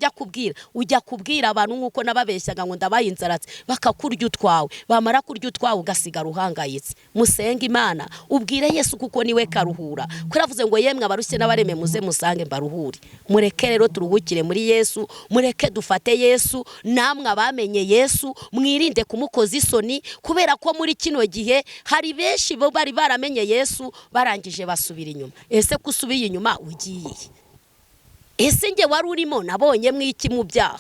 ujya kubwira abantu nk'uko nababeshyaga ngo ndabaye inzaratsi, bakakurya utwawe, bamara kurya utwawe ugasigara uhangayitse. Musenge Imana, ubwire Yesu kuko niwe karuhura, ko yaravuze ngo: "Yemwe abarushye n'abareme, muze musange mbaruhure." Mureke rero turuhukire muri Yesu, mureke dufate Yesu. Namwe abamenye Yesu, mwirinde kumukoza isoni, kubera ko muri kino gihe hari benshi bo bari baramenye Yesu barangije basubira inyuma. Ese ko usubiye inyuma ugiye? Ese njye wari urimo nabonye mwiki mu byaha?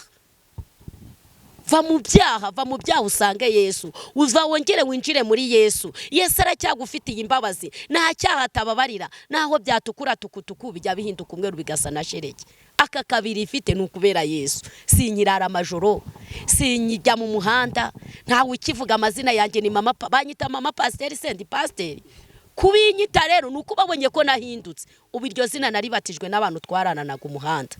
Va mu byaha, va mu byaha usange Yesu, uva wongere winjire muri Yesu. Yesu aracyagufitiye imbabazi, nta cyaha atababarira. Naho byatukura tukutuku, bijya bihinduka umweru bigasa na shereki. Aka kabiri ifite ni ukubera Yesu. Sinyirara amajoro, sinyijya mu muhanda, ntawe ukivuga amazina yanjye, ni mama, banyita mama pasiteri, sendi pasiteri. Kubinyita rero ni uko babonye ko nahindutse. Ubu iryo zina naribatijwe n'abantu twarananaga umuhanda.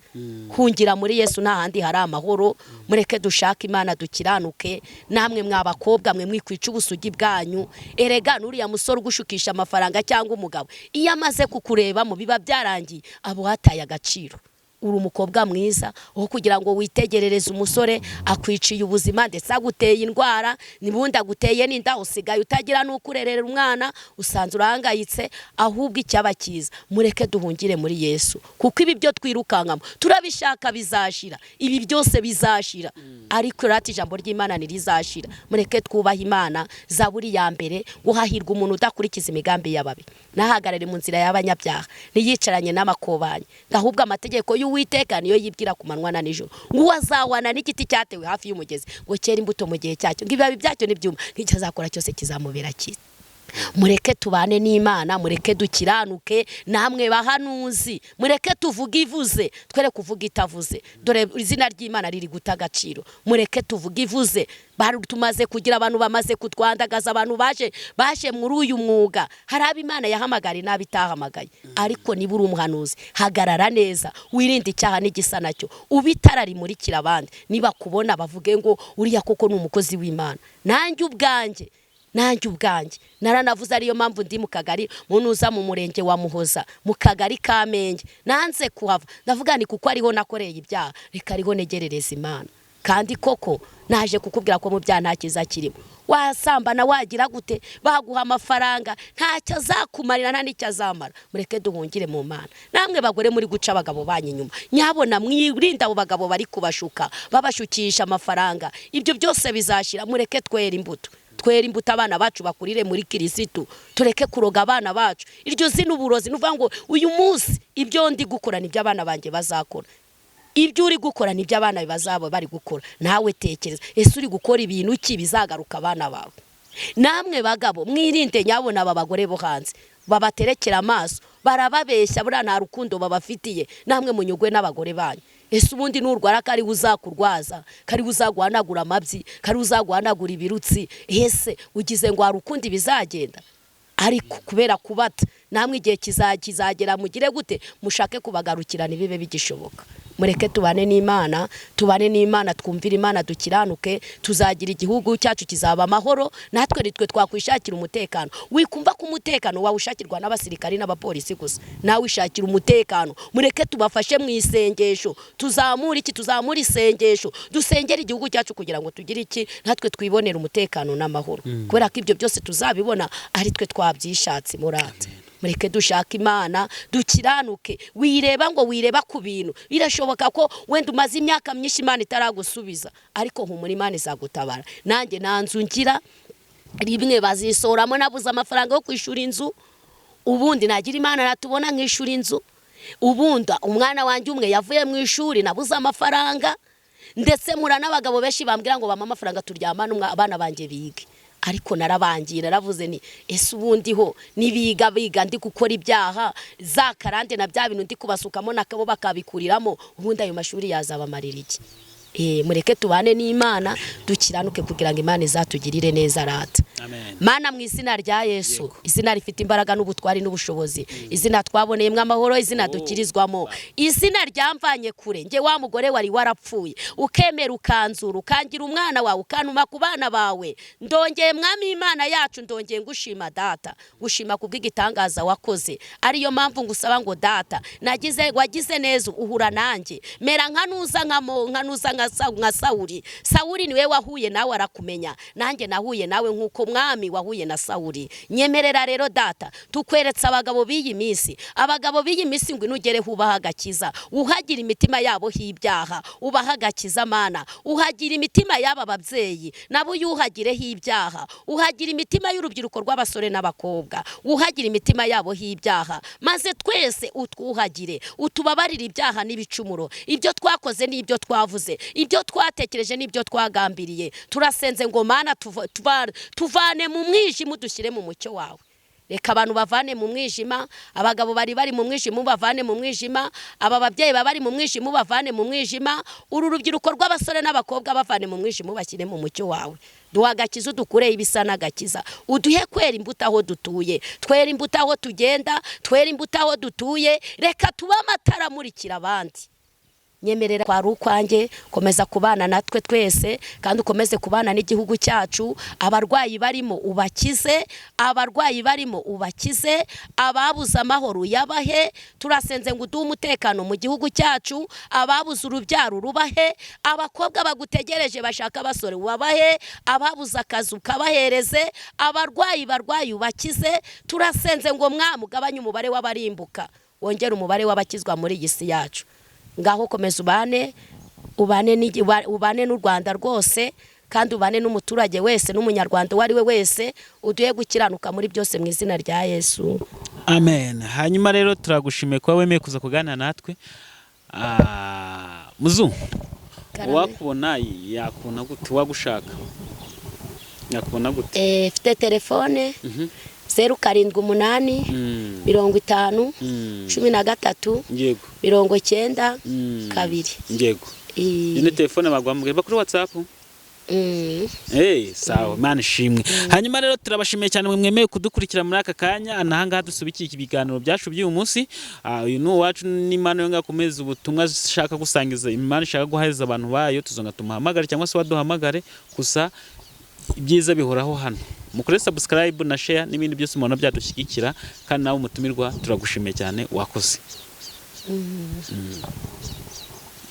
Hungira muri Yesu, nta handi hari amahoro. Mureke dushake Imana, dukiranuke. Namwe mwa bakobwa mwe, mwikwica ubusugi bwanyu. Erega n'uriya musore ugushukisha amafaranga cyangwa umugabo, iyo amaze kukurebamo biba byarangiye, aba wataye agaciro. Uri umukobwa mwiza, aho kugira ngo witegerereze umusore akwiciye ubuzima, ndetse aguteye indwara, nibundi aguteye n'inda, usigaye utagira n'uko urerera umwana, usanze urahangayitse. Ahubwo icyaba cyiza, mureke duhungire muri Yesu, kuko ibi byo twirukankamo turabishaka bizashira, ibi byose bizashira, ariko rati ijambo ry'Imana ntirizashira. Mureke twubahe Imana. Zaburi ya mbere ngo: "Hahirwa umuntu udakurikiza imigambi y'ababi, ntahagarare mu nzira y'abanyabyaha, ntiyicaranye n'amakobanyi, ahubwo amategeko y'Uwiteka niyo yibwira ku manywa na nijoro, ngo uwo azahwana n'igiti cyatewe hafi y'umugezi, ngo cyere imbuto mu gihe cyacyo, ngo ibibabi byacyo ntibyuma, nk'icyo azakora cyose kizamubera cyiza." Mureke tubane n'Imana, mureke dukiranuke. Namwe bahanuzi, mureke tuvuge ivuze, twere kuvuga itavuze. Dore izina ry'Imana riri guta agaciro. Mureke tuvuge ivuze. Tumaze kugira abantu bamaze kutwandagaza, abantu baje muri uyu mwuga. Hari abo Imana yahamagara n'abo itahamagaye, ariko niba uri umuhanuzi, hagarara neza, wirinde icyaha n'igisa nacyo, ube itara rimurikira abandi. Niba kubona bavuge ngo: "Uriya koko ni umukozi w'Imana." Nanjye ubwanjye Nanjye ubwanjye naranavuze, ariyo mpamvu ndi mu kagari munuza mu murenge wa Muhoza mu kagari ka Menge, nanze kuhava. Ndavuga ni kuko ariho nakoreye ibyaha, reka ariho negerereza Imana. Kandi koko naje kukubwira ko mu byaha nta cyiza kirimo. Wasambana wagira gute, baguha amafaranga ntacyo azakumarira, nta n'icyo azamara. Mureke duhungire mu Mana. Namwe bagore muri guca abagabo banyu inyuma, nyabona mwirinde abo bagabo bari kubashuka, babashukisha amafaranga. Ibyo byose bizashira. Mureke twere imbuto, twere imbuto, abana bacu bakurire muri Kirisitu. Tureke kuroga abana bacu. Iryo zina uburozi, ni ukuvuga ngo uyu munsi ibyo ndi gukora nibyo abana banjye bazakora, ibyo uri gukora nibyo abana bazaba bari gukora. Nawe tekereza, ese uri gukora ibintu ki bizagaruka abana bawe? Namwe bagabo mwirinde nyabona aba bagore bo hanze babaterekera amaso, barababeshya, buriya nta rukundo babafitiye. Namwe munyugwe n'abagore banyu. Ese ubundi nurwara kariwe uzakurwaza, kariwe uzaguhanagura amabyi, kariwe uzaguhanagura ibirutsi? Ese ugize ngo hari ukundi bizagenda? Ariko kubera kubata, namwe igihe kizagera mugire gute, mushake kubagarukira ntibibe bigishoboka. Mureke tubane n'Imana, tubane n'Imana, twumvire Imana, dukiranuke, tuzagira igihugu cyacu kizaba amahoro. Natwe nitwe twakwishakira umutekano. Wikumva ko umutekano wawushakirwa n'abasirikari n'abapolisi gusa, nawe wishakira umutekano. Mureke tubafashe mu isengesho, tuzamure iki, tuzamure isengesho, dusengere igihugu cyacu kugira ngo tugire iki, natwe twibonere umutekano n'amahoro, kubera ko ibyo byose tuzabibona ari twe twabyishatse. Murata mureke dushake Imana, dukiranuke. Wireba ngo wireba ku bintu, birashoboka ko wenda umaze imyaka myinshi Imana itaragusubiza, ariko humura, Imana izagutabara. Nanjye nta nzu ngira, rimwe bazisoramo, nabuze amafaranga yo kwishyura inzu. Ubundi nagira Imana natubona nkishyura inzu. Ubundi umwana wanjye umwe yavuye mu ishuri, nabuze amafaranga. Ndetse mura n'abagabo benshi bambwira ngo bampe amafaranga turyamane abana banjye bige, ariko narabangiye, naravuze ni ese ubundi ho nibiga biga ndi gukora ibyaha, za karande na bya bintu ndi kubasukamo nakabo bakabikuriramo, ubundi ayo mashuri yazabamarira iki? Mureke tubane n'Imana, dukiranuke kugira ngo Imana izatugirire neza rata. Amen. Mana, mu izina rya Yesu, izina rifite imbaraga n'ubutwari n'ubushobozi, izina twaboneyemo amahoro, izina dukirizwamo, izina ryamvanye kure nge wa mugore wari warapfuye, ukemera ukanzura, ukangira umwana wawe, ukantuma ku bana bawe, ndongeye Mwami Imana yacu, ndongeye ngushima Data, gushima kubw'igitangaza wakoze. Ariyo mpamvu ngusaba ngo Data, nagize wagize neza uhura nanjye, mera nka nuza nka mo- nka nuza nka Sawuli. Sawuli niwe wahuye nawe arakumenya, nanjye nahuye nawe nk'uko Mwami wahuye na Sawuli. Nyemerera rero Data, tukweretse abagabo b'iyi minsi, abagabo b'iyi minsi, ngo inugereho ubaha agakiza, uhagira imitima yabo h'ibyaha, ubaha agakiza Mana, uhagira imitima y'aba babyeyi nabo uyuhagireho ibyaha, uhagira imitima y'urubyiruko rw'abasore n'abakobwa, uhagira imitima yabo h'ibyaha, maze twese utwuhagire, utubabarire ibyaha n'ibicumuro, ibyo twakoze n'ibyo twavuze, ibyo twatekereje n'ibyo twagambiriye. Turasenze ngo Mana, tuvane mu mwijima udushyire mu mucyo wawe. Reka abantu bavane mu mwijima, abagabo bari bari mu mwijima bavane mu mwijima, aba babyeyi baba bari mu mwijima bavane mu mwijima, uru rubyiruko rw'abasore n'abakobwa bavane mu mwijima bashyire mu mucyo wawe. Duha agakiza, udukureho ibisa n'agakiza, uduhe kwera imbuto aho dutuye, twere imbuto aho tugenda, twere imbuto aho dutuye. Reka tube amatara amurikira abandi. Nyemerera kwari ukwanjye, komeza kubana natwe twese, kandi ukomeze kubana n'igihugu cyacu. Abarwayi barimo ubakize, abarwayi barimo ubakize, ababuze amahoro uyabahe. Turasenze ngo uduhe umutekano mu gihugu cyacu, ababuze urubyaro urubahe, abakobwa bagutegereje bashaka abasore ubabahe, ababuze akazi ukabahereze, abarwayi barwaye ubakize. Turasenze ngo Mwami ugabanye umubare w'abarimbuka, wongere umubare w'abakizwa muri iyi si yacu. Ngaho komeza ubane n'u Rwanda rwose, kandi ubane n'umuturage wese n'umunyarwanda uwo ari we wese, uduhe gukiranuka muri byose, mu izina rya Yesu. Amen. Hanyuma rero turagushimiye kuba wemeye kuza kuganira natwe. Muzu, Karame. uwakubona yakubona gute? Uwagushaka yakubona gute? Mfite telefone 078 50 13 90 2. Iyi ni telefone baguhamagaye kuri WhatsApp? Mm. Sawa, Imana ishimwe. Hanyuma rero turabashimiye cyane mwe mwemeye kudukurikira muri aka kanya, nahangaha dusubikiye ibiganiro byacu by'uyu munsi. Uyu ni uwacu n'Imana yo ngakomeza ubutumwa ishaka gusangiza, Imana ishaka guheza abantu bayo, tuzonga tumuhamagare cyangwa se waduhamagare gusa. Ibyiza bihoraho hano. Mukore subscribe na share n'ibindi byose mubona byadushyigikira. Kandi nawe umutumirwa, turagushimiye cyane, wakoze.